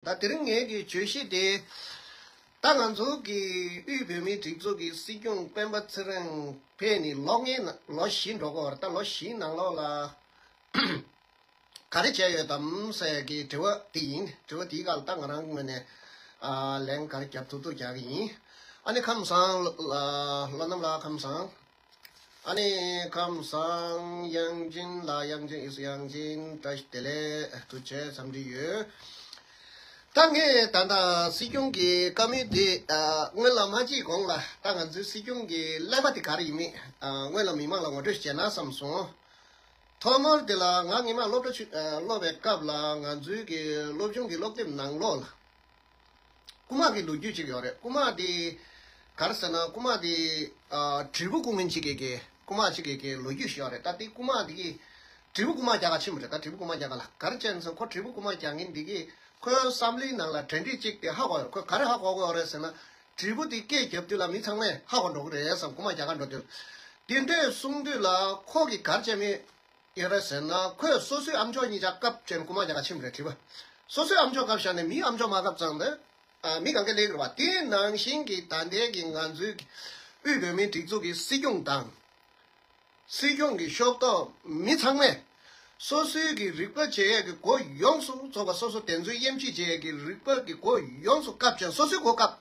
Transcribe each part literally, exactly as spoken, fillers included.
ད་དེ་རིང་ངེད་ཀྱི་བརྗོད་གཞི་དེ། ད་ང་ཚོ་གི་དབུས་བོད་མིའི་སྒྲིག་འཛུགས་ཀྱི་སྲིད་སྐྱོང་སྤེན་པ་ཚེ་རིང་ཕེབས་ནས་ལོ་ལྔའི་ནང་ལོ་བཞི་འགྲོ་གི་ཡོད་རེད། ད་ལོ་བཞིའི་ནང་ལོགས་ལ་ག་རེ་བྱས་ཡོད་དམ་ཟེར་གྱི་དྲི་བ་དེ་ཡིན། དྲི་བ་དེའི་སྒང་ལ་ད་ང་རང་ངོས་ནས་ཨ་ལན་ག་རེ་རྒྱབ་ཐུབ་ཐུབ་རྒྱག་གི་ཡིན། ཨ་ནི་ཁམས་བཟང་ལ་བློ་རྣམ་ལགས། ཁམས་བཟང་། ཨ་ནི་ཁམས་བཟང་། དབྱངས་ཅན་ལགས། དབྱངས་ཅན་ཨིས། དབྱངས་ཅན། བཀྲ་ཤིས་བདེ་ལེགས། ཐུགས་རྗེ་ཆེ། འཚམས་འདྲི་ཡོད། ད་ངས་ད་ལྟ་སྲིད་སྐྱོང་གི་བཀའ་མོལ་འདི་ཨ་སྔོན་ལ་མ་བྱས་གོང་ལ། ད་ང་ཚོའི་སྲིད་སྐྱོང་གི་ཀླད་པ་དེ་ག་རེ་ཡིན་མིན་ཨ་སྔོན་ལ་མི་མང་ལ་ངོ་སྤྲོད་བྱས་ན་བསམ་སོང་། ཐོག་མར་དེ་ལ་ང་སྔོན་མ་སློབ་གྲྭ་ཆུ་ཨ་སློབ་པའི་སྐབས་ལ་ང་ཚོའི་གི་སློབ་ཆུང་གི་སློབ་དེབ་ནང་ལོགས་ལ། རྐུ་མ་གི་ལོ་རྒྱུས་ཅིག་ཡོད་རེད། རྐུ་མ་དེ་ག་རེ་ཟེར་ན། རྐུ་མ་དེ་ཨ་དྲིལ་བུ་རྐུ་མཁན་ཅིག་གི་གི་རྐུ་མ་ཅིག་གི་གི་ལོ་རྒྱུས་ཤིག་ཡོད་རེད། ད་དེ་རྐུ་མ་དེ་གིས་དྲིལ་བུ་རྐུ་མ་རྒྱག་ག་ཕྱིན་པ་རེད། ད་དྲིལ་བུ་རྐུ་མ་རྒྱག་ག་ལ་ག་རེ་བྱས་ན་ཟེར། ཁོ་དྲིལ་བུ་རྐུ་མ་རྒྱག་མཁན་དེ་གིས་ཁོའི་བསམ་བློའི་ནང་ལ་གྲ་སྒྲིག་ཅིག་དེ་ཧ་གོ་ཡོད། ཁོས་ག་རེ་ཧ་གོ་གི་ཡོད་རེད་ཟེར་ན། དྲིལ་བུ་དེ་སྐད་རྒྱབ་དུས་ལ་མི་ཚང་མས་ཧ་གོ་འགྲོ་གི་རེད་བསམ། རྐུ་མ་རྒྱག་ག་འགྲོ་དུས་དེ་འདྲས་གསུང་དུས་ལ་ཁོ་གིས་ག་རེ་བྱས་མིན་ཡོད་རེད་ཟེར་ན། ཁོས་སོ་སོའི་ཨམ་ཅོག་གཉིས་ཆ་བཀབ་བྱས་ནས་རྐུ་མ་རྒྱག་ག་ཕྱིན་པ་རེད། དྲིལ་བུ་སོ་སོའི་ཨམ་ཅོག་བཀབ་བཞག་ནས་མིའི་ཨམ་ཅོག་མ་བཀབ་ཙང་དེ་ཨ་མི་གང་ག་ལེགས་རེད་བ། དེ་ནང་བཞིན་གྱི་ད་ལྟའི་གི་ང་ཚོའི་དབུས་བོད་མིའི་སྒྲིག་འཛུགས་ཀྱི་སྲིད་སྐྱོང་དང་། སྲིད་སྐྱོང་གི་ཤོག་ཐོག་མི་ཚང་མས་སོ་སོའི་གི་རིག་པ་བྱེད་ཡས་ཀྱི་སྒོ་ཡོངས་སུ་རྫོགས་པ། སོ་སོ་དེ་ཚོའི་དབྱེ་འབྱེད་བྱེད་ཡས་ཀྱི་རིག་པ་གི་སྒོ་ཡོངས་སུ་བཀབ་ཅིང་། སོ་སོའི་སྒོ་བཀབ།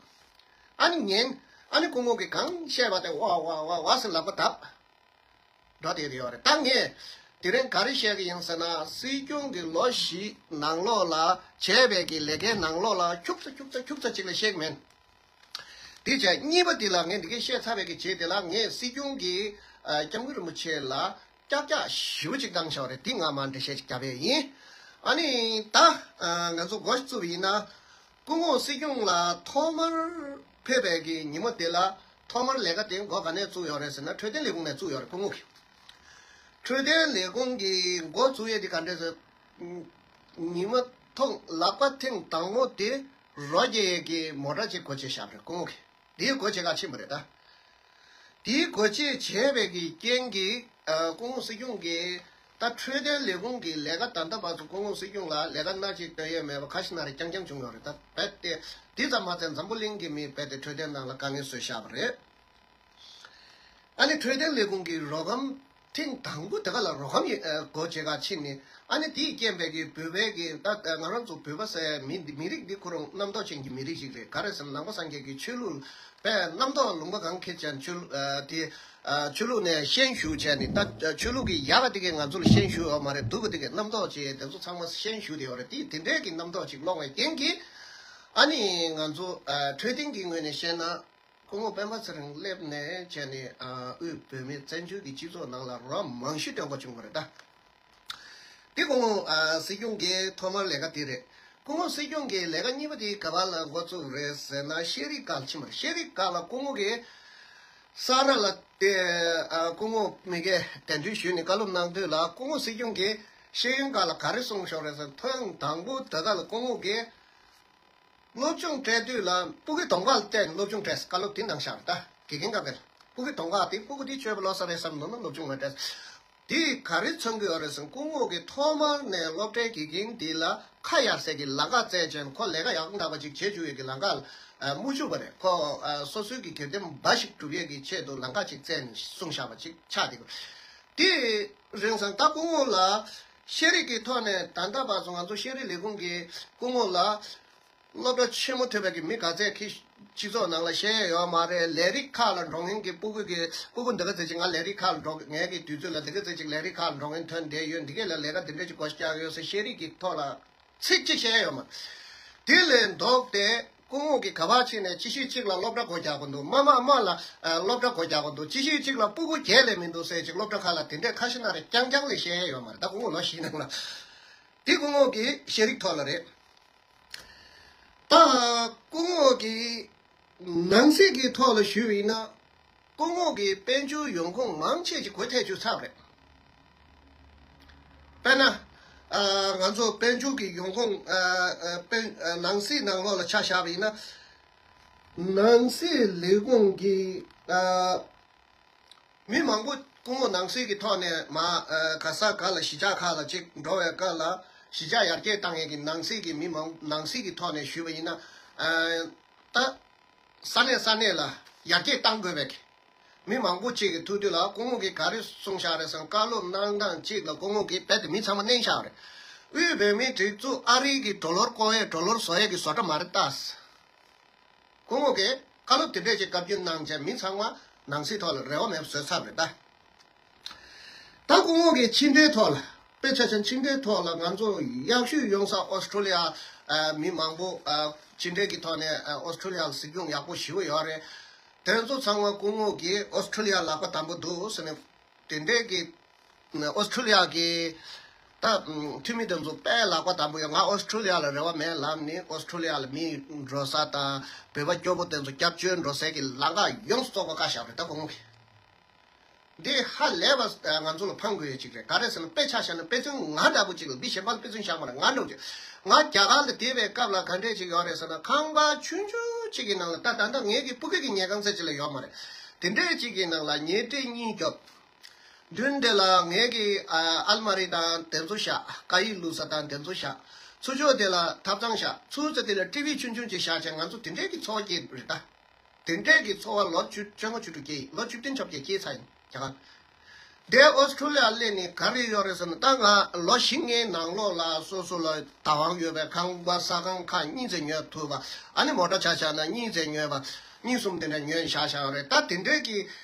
ཨ་ནི་ཉན། ཨ་ནི་སྐུ་ངོ་གིས་གང་བཤད་པ་དེ་ཝ་ཝ་ཝ་ཝ་ཟེར་ལག་པ་བརྡབ། འགྲོ་བསྡད་ཡོད་རེད། ད་ངས་དེ་རིང་ག་རེ་བཤད་ཀྱི་ཡིན་ཟེར་ན། སྲིད་སྐྱོང་གི་ལོ་བཞི་ནང་ལོགས་ལ་བྱས་པའི་གི་ལས་ཀའི་ནང་ལོགས་ལ་ཁྱུག་ཙམ་ཁྱུག་ཙམ་ཁྱུག་ཙམ་ཅིག་ལས་བཤད་ཀྱི་མིན། དེ་བྱས་གཉིས་པ་དེ་ལ་ངས་འདི་གས་བཤད་ཚར་བའི་གི་རྗེས་དེ་ལ་ངས་སྲིད་སྐྱོང་གི་ཨ་སྐྱབས་མགོན་རིན་པོ་ཆེ་ལ་ཀྱག་ཀྱག་ཞེ་པོ་ཅིག་བཏང་བཞག་པ་རེད། དེ་ང་མར་འགྲེལ་བཤད་ཅིག་རྒྱབ་པ་ཡིན། ཨ་ནི་ད་ཨ་ང་ཚོ་འགོ་ཞིག་བཙུགས་པ་ཡིན་ན། སྐུ་ངོ་སྲིད་སྐྱོང་ལ་ཐོག་མར་ཕེབས་པའི་གི་ཉིན་མོ་དེ་ལ། ཐོག་མར་ལས་ཀ་དེ་འགོ་ག་ནས་བཙུགས་ཡོད་རེད་ཟེར་ན། འཕྲོད་བསྟེན་ལས་ཁུངས་ནས་བཙུགས་ཡོད་རེད། སྐུ་ངོ་གིས་འཕྲོད་བསྟེན་ལས་ཁུངས་ཀྱི་འགོ་བཙུགས་ཡས་དེ་ག་འདྲས་ཟེར། ཉི་མ་ཐོག་ལག་པ་ཐེངས་དང་པོ་དེ་རོ་རྒྱག་ཡས་ཀྱི་མོ་ཊ་ཅིག་སྒོ་ཕྱེ་བཞག་པ་རེད། སྐུ་ངོ་གིས་དེའི་སྒོ་ཕྱེ་ག་ཕྱིན་པ་རེད། ད་དེའི་སྒོ་ཕྱེ་བྱས་པའི་གི་རྐྱེན་གྱིས་ཨ་སྐུ་ངོ་སྲིད་སྐྱོང་གིས་ད་འཕྲོད་བསྟེན་ལས་ཁུངས་ཀྱི་ལས་ཀ་ད་ལྟ་བར་དུ་སྐུ་ངོ་སྲིད་སྐྱོང་ལ་ལས་ཀ་སྣ་གཅིག་སྟོན་ཡས་མེད་པ་ཁ་ཤས་ན་རེ་རྐྱང་རྐྱང་བྱུང་ཡོད་རེད། ད་རྦད་དེ་དེ་ཙམ་མ་ཚད་འཛམ་བུ་གླིང་གི་མི་རྦད་དེ་འཕྲོད་བསྟེན་ནང་ལ་དཀའ་ངལ་བཟོས་བཞག་པ་རེད། ཨ་ནི་འཕྲོད་བསྟེན་ལས་ཁུངས་ཀྱི་རོགས་རམ་ཐེངས་དང་པོ་དེ་ག་ལ་རོགས་རམ་ཡོད་ཨ་སྒོ་ཕྱེ་ག་ཕྱིན་ནས། ཨ་ནི་དེའི་རྐྱེན་པས་ཀྱི་བོད་པའི་གི་ད་ང་རང་ཚོ་བོད་པ་ཟེར་མི་འདི་མི་རིགས་འདི་ཁོ་རང་རྣམ་རྟོག་ཅན་གྱི་མི་རིགས་ཤིག་རེད། ག་རེ་ཟེར་ན་ནང་པ་སངས་རྒྱས་ཀྱི་ཆོས་ལུགས་པས་རྣམ་རྟོག་ལུང་པ་གང་འཁེལ་ཅན་ཆོས་ལུགས་ཨ་དེ་ཨ་ཆོས་ལུགས་ནས་ཤན་ཞུགས་བྱས་ནས། ད་ཆོས་ལུགས་ཀྱི་ཡག་ག་དེ་གས་ང་ཚོ་ལ་ཤན་ཞུགས་ཡོད་མ་རེད། སྡུག་ག་དེ་གས་རྣམ་རྟོག་ཅན་དེ་ཚོ་ཚང་མ་ཤན་ཞུགས་བསྡད་ཡོད་རེད། དེ་དེ་འདྲའི་གི་རྣམ་རྟོག་ཅིག་སློང་བའི་རྐྱེན་གྱིས་ཨ་ནི་ང་ཚོ་ཨ་འཕྲོད་བསྟེན་གྱི་ངོས་ནས་བཤད་ན། སྐུ་ངོ་སྤེན་པ་ཚེ་རིང་སླེབས་ནས་བྱས་ནས་ཨ་དབུས་བོད་མི་བཙན་བྱོལ་གྱི་སྤྱི་ཚོགས་ནང་ལ་རོགས་མང་ཤོས་སྟོན་དགོས་བྱུང་བ་རེད་ད། དེ་སྐུ་ངོ་ཨ་སྲིད་སྐྱོང་གི་ཐོག་མར་ལས་ཀ་དེ་རེད། སྐུ་ངོ་སྲིད་སྐྱོང་གི་ལས་ཀ་གཉིས་པ་དེ་ག་བ་ལ་འགོ་བཙུགས་རེད་ཟེར་ན། ཤེས་རིག་ཁག་ལ་ཕྱིན་པ་རེད། ཤེས་རིག་ཁག་ལ་སྐུ་ངོ་གིས་ས་ར་ལ་དེ་ཨ་སྐུ་ངོ་མི་གས་གདན་འདྲེན་ཞུས་ནས་བཀའ་སློབ་གནང་དུས་ལ། སྐུ་ངོ་སྲིད་སྐྱོང་གིས་ཤེས་ཡོན་ཁག་ལ་ག་རེ་གསུངས་བཞག་རེད་ཟེར་ན། ཐེངས་དང་པོ་དེ་ག་ལ་སྐུ་ངོ་གིས་སློབ་སྦྱོང་སྤྲད་དུས་ལ་སྤུ་གུའི་གདོང་ཁ་ལ་བལྟས་ནས་སློབ་སྦྱོང་སྤྲད། བཀའ་སློབ་དེ་གནང་བཞག་རེད་ད། དགེ་རྒན་ཁག་གིས་སྤུ་གུའི་གདོང་ཁ་དེ། སྤུ་གུ་དེ་སྤྱོད་པ་ལོག་ས་རེད་བསམ་ནོར་ན་སློབ་སྦྱོང་མ་སྤྲད། དེས་ག་རེ་མཚོན་གྱི་ཡོད་རེད་ཟེར་ན། སྐུ་ངོ་གིས་ཐོག་མར་ནས་སློབ་གྲྭའི་དགེ་རྒན་དེ་ལ་ཁ་གཡར་སའི་གི་ལམ་ཁ་བཙལ་བྱས་ནས། ཁོ་ལས་ཀ་ཡག་པོ་འདྲ་པོ་ཅིག་བྱེད་བཅུག་ཡས་ཀྱི་ལམ་ཁ་ལ་མུ་བཅུག་པ་རེད། ཁོ་ཨ་སོ་སོའི་གི་དགེ་ལྡན་པ་ཞིག་སྒྲུབ་ཡས་ཀྱི་ཆེད་དུ་ལམ་ཁ་ཅིག་བཙལ་ནས་གསུངས་བཞག་པ་ཅིག་ཆགས་བསྡད་ཀྱི་རེད། དེ་རིང་སང་ད་སྐུ་ངོ་ལ་ཤེས་རིག་གི་ཐོག་ནས། ད་ལྟ་བར་དུ་ང་ཚོ་ཤེས་རིག་ལས་ཁུངས་ཀྱིས་སྐུ་ངོ་ལ། སློབ་གྲྭ་ཆེན་མོ་ཐོན་པའི་གི་མི་ག་ཚད་ཀྱིས་སྤྱི་ཚོགས་ནང་ལ་བཤད་ཡོད་མ་རེད། ལས་རིགས་ཁག་ལ་འགྲོ་མཁན་གྱི་སྤུ་གུ་གི་སྤུ་གུ་འདི་ག་ཚད་ཅིག་ང་ལས་རིགས་ཁག་ལ་འགྲོ། ངའི་གི་དུས་ཚོད་ལ་འདི་ག་ཚད་ཅིག་ལས་རིགས་ཁག་ལ་འགྲོ་མཁན་ཐོན་བསྡད་ཡོད། འདི་གས་ལ་ལས་ཀ་འདི་འདྲ་ཅིག་བགོ་བཤའ་རྒྱག་ཡོད་ཟེར་ཤེས་རིག་གི་ཐོག་ལ་ཚིག་གཅིག་བཤད་ཡོད་མ་རེད། དེ་ལས་ལྡོག་སྟེ་སྐུ་ངོ་གིས་ག་པར་ཕྱིན་ནས་གཅིག་ཤོས་གཅིག་ལ་སློབ་གྲྭ་སྒོ་རྒྱག་གི་འདུག་མ་མ་མ་ལ་ཨ་སློབ་གྲྭ་སྒོ་རྒྱག་གི་འདུག་གཅིག་ཤོས་གཅིག་ལ་སྤུ་གུ་བརྒྱད་ལས་མི་འདུག་ཟེར་ཅིག་སློབ་གྲྭ་ཁག་ལ་དེ་འདྲས་ཁ་ཤས་ན་རེ་རྐྱང་རྐྱང་ལས་བཤད་ཡོད་མ་རེད། ད་སྐུ་ངོ་ལོ་བཞིའི་ནང་ལ། དེ་སྐུ་ངོ་གི་ཤེས་རིག་ཐོག་ལ་རེད། ད་སྐུ་ངོ་གི་ནང་སྲིད་ཀྱི་ཐོག་ལ་ཞུས་པ་ཡིན་ན། སྐུ་ངོ་གི་དཔལ་འབྱོར་ཡོང་ཁུངས་མང་ཆེ་ཅིག་སྒོ་ཐེག་བཅུག་ཚར་བ་རེད། དཔེར་ན། ཨ་ང་ཚོ་དཔལ་འབྱོར་གྱི་ཡོང་ཁུངས་ཨ་ཨ་དཔལ་ཨ་ནང་སྲིད་ནང་ལོགས་ལ་ཆ་བཞག་པ་ཡིན་ན། ནང་སྲིད་ལས་ཁུངས་ཀྱི་ཨ་མི་མང་པོ་སྐུ་ངོ་ནང་སྲིད་ཀྱི་ཐོག་ནས་མ་ཨ་ག་ས་ག་ལ་གཞིས་ཆགས་ཁག་ལ་ཅིག་འགྲོ་བའི་སྐབས་ལ། གཞིས་ཆགས་ཡར་རྒྱས་བཏང་ཡས་ཀྱི་ནང་སྲིད་ཀྱི་མི་མང་ནང་སྲིད་ཀྱི་ཐོག་ནས་ཞུས་པ་ཡིན་ན། ཨ་ད་ས་གནས་ས་གནས་ལ་ཡར་རྒྱས་བཏང་དགོས་པའི་མི་མང་པོ་ཅིག་གིས་ཐུག་དུས་ལ་སྐུ་ངོ་གིས་ག་རེ་གསུངས་བཞག་རེད་ཟེར་ན། བཀའ་སློབ་གནང་སྟངས་གཅིག་ལ་སྐུ་ངོ་གིས་རྦད་དེ་མི་ཚང་མ་མནན་བཞག་རེད། དབུས་བོད་མིའི་སྒྲིག་འཛུགས་ཨ་རི་གི་ཌོ་ལར་བཀོག་ཡས་ཌོ་ལར་བཟོ་ཡས་ཀྱི་བཟོ་གྲྭ་མ་རེད་ད། སྐུ་ངོ་གིས་བཀའ་སློབ་དེ་འདྲས་ཅིག་བཀའ་བཀྱོན་གནང་བྱས་མི་ཚང་མ་ནང་སྲིད་ཐོག་ལ་རེ་བ་མེད་པ་བཟོས་ཚར་རེད་ད། ད་སྐུ་ངོ་གིས་ཕྱི་འབྲེལ་ཐོག་ལ་དཔེ་ཆ་ཆ་ཕྱི་འབྲེལ་ཐོག་ལ་ང་ཚོ་ཡག་ཤོས་ཡོང་ས་ཨོ་སི་ཁྲུ་ལི་ཡ་ཨ་མི་མང་པོ་ཨ་ཕྱི་འབྲེལ་གྱི་ཐོག་ནས་ཨ་ཨོ་སི་ཁྲུ་ལི་ཡ་ལ་གཟིགས་སྐྱོང་ཡག་པོ་ཞེ་པོ་ཡོད་རེད། དེ་ཚོ་ཚང་མ་སྐུ་ངོ་གིས་ཨོ་སི་ཁྲུ་ལི་ཡ་ལག་པ་དམ་པོ་འདུག་ཟེར་ནས། དེ་འདྲས་ཀྱི་ཨོ་སི་ཁྲུ་ལི་ཡ་གི་ད་འཐུས་མི་དེ་ཚོ་དཔེ་ལག་པ་དམ་པོ་ཡོད། ང་ཨོ་སི་ཁྲུ་ལི་ཡ་ལ་རེ་བ་མེད་ལབ་ནི། ཨོ་སི་ཁྲུ་ལི་ཡ་ལ་མི་འགྲོ་ས་དང་བོད་པ་སྐྱོ་པོ་དེ་ཚོ་སྐྱབས་བཅོལ་འགྲོ་སའི་གི་ལམ་ཁ་ཡོངས་སུ་རྫོགས་པ་བཀག་བཞག་རེད་ད་སྐུ་ངོ་གིས། འདི་ཧ་ལས་པ་ང་ཚོ་ལ་ཕངས་དགོས་ཡ་ཅིག་རེད། ག་རེ་ཟེར་ན་དཔེ་ཆ་བཞག་ན་དཔེ་མཚོན་ང་འདྲ་པོ་ཅིག་ལ་མི་གཞན་པ་ལ་དཔེ་མཚོན་བཞག་མ་རེད། ང་འདྲ་པོ་ཅིག་ང་རྒྱ་གར་ལ་བསྡད་པའི་སྐབས་ལ་ག་འདྲས་ཅིག་ཡོད་རེད་ཟེར་ན། ཁང་པ་ཆུང་ཆུང་ཅིག་གི་ནང་ལ་ད་ད་ལྟ་ངེད་ཀྱི་སྤུ་གུ་གི་ཉལ་ཁང་ཟེར་ཅིག་ལ་ཡོད་མ་རེད། དེ་འདྲས་ཅིག་གི་ནང་ལ་ཉལ་ཁྲི་གཉིས་རྒྱབ། མདུན་དེ་ལ་ངེད་ཀྱི་ཨ་ཨལ་མ་རི་དང་དེ་ཚོ་བཞག། ཀ་ཡིག་བླུགས་ས་དང་དེ་ཚོ་བཞག། ཚུར་ཕྱོགས་དེ་ལ་ཐབ་ཚང་བཞག། ཚུར་ཚོ་དེ་ལ་ཊི་ཝི་ཆུང་ཆུང་ཅིག་བཞག་བྱས་ང་ཚོ་དེ་འདྲས་ཀྱི་འཚོ་བ་སྐྱེལ་རེད་ད། དེ་འདྲས་ཀྱི་འཚོ་བ་ལོ་བཅུ་བཅོ་ལྔ་བཅུ་དྲུག་སྐྱེལ་ཡིན། ལོ་བཅུ་བདུན་བཅོ་བརྒྱད་སྐྱེལ་ཚར་ཡིན་རྒྱ་གར། དེ་ཨོ་སི་ཁྲུ་ལི་ཡ་སླེབས་ནས་ག་རེ་ཡོད་རེད་ཟེར་ན། ད་ང་ལོ་བཞི་ལྔའི་ནང་ལོགས་ལ་སོ་སོ་ལ་བདག་དབང་ཡོད་པའི་ཁང་པ་ས་ཁང་ཁག་གཉིས་ཙམ་ཉོ་ཐུབ་པ། ཨ་ནི་མོ་ཊ་ཆ་བཞག་ན་གཉིས་ཙམ་ཉོས་པ། གཉིས་གསུམ་དེ་འདྲ་ཉོས་བཞག་བཞག་རེད། ད་དེ་འདྲས་ཀྱི་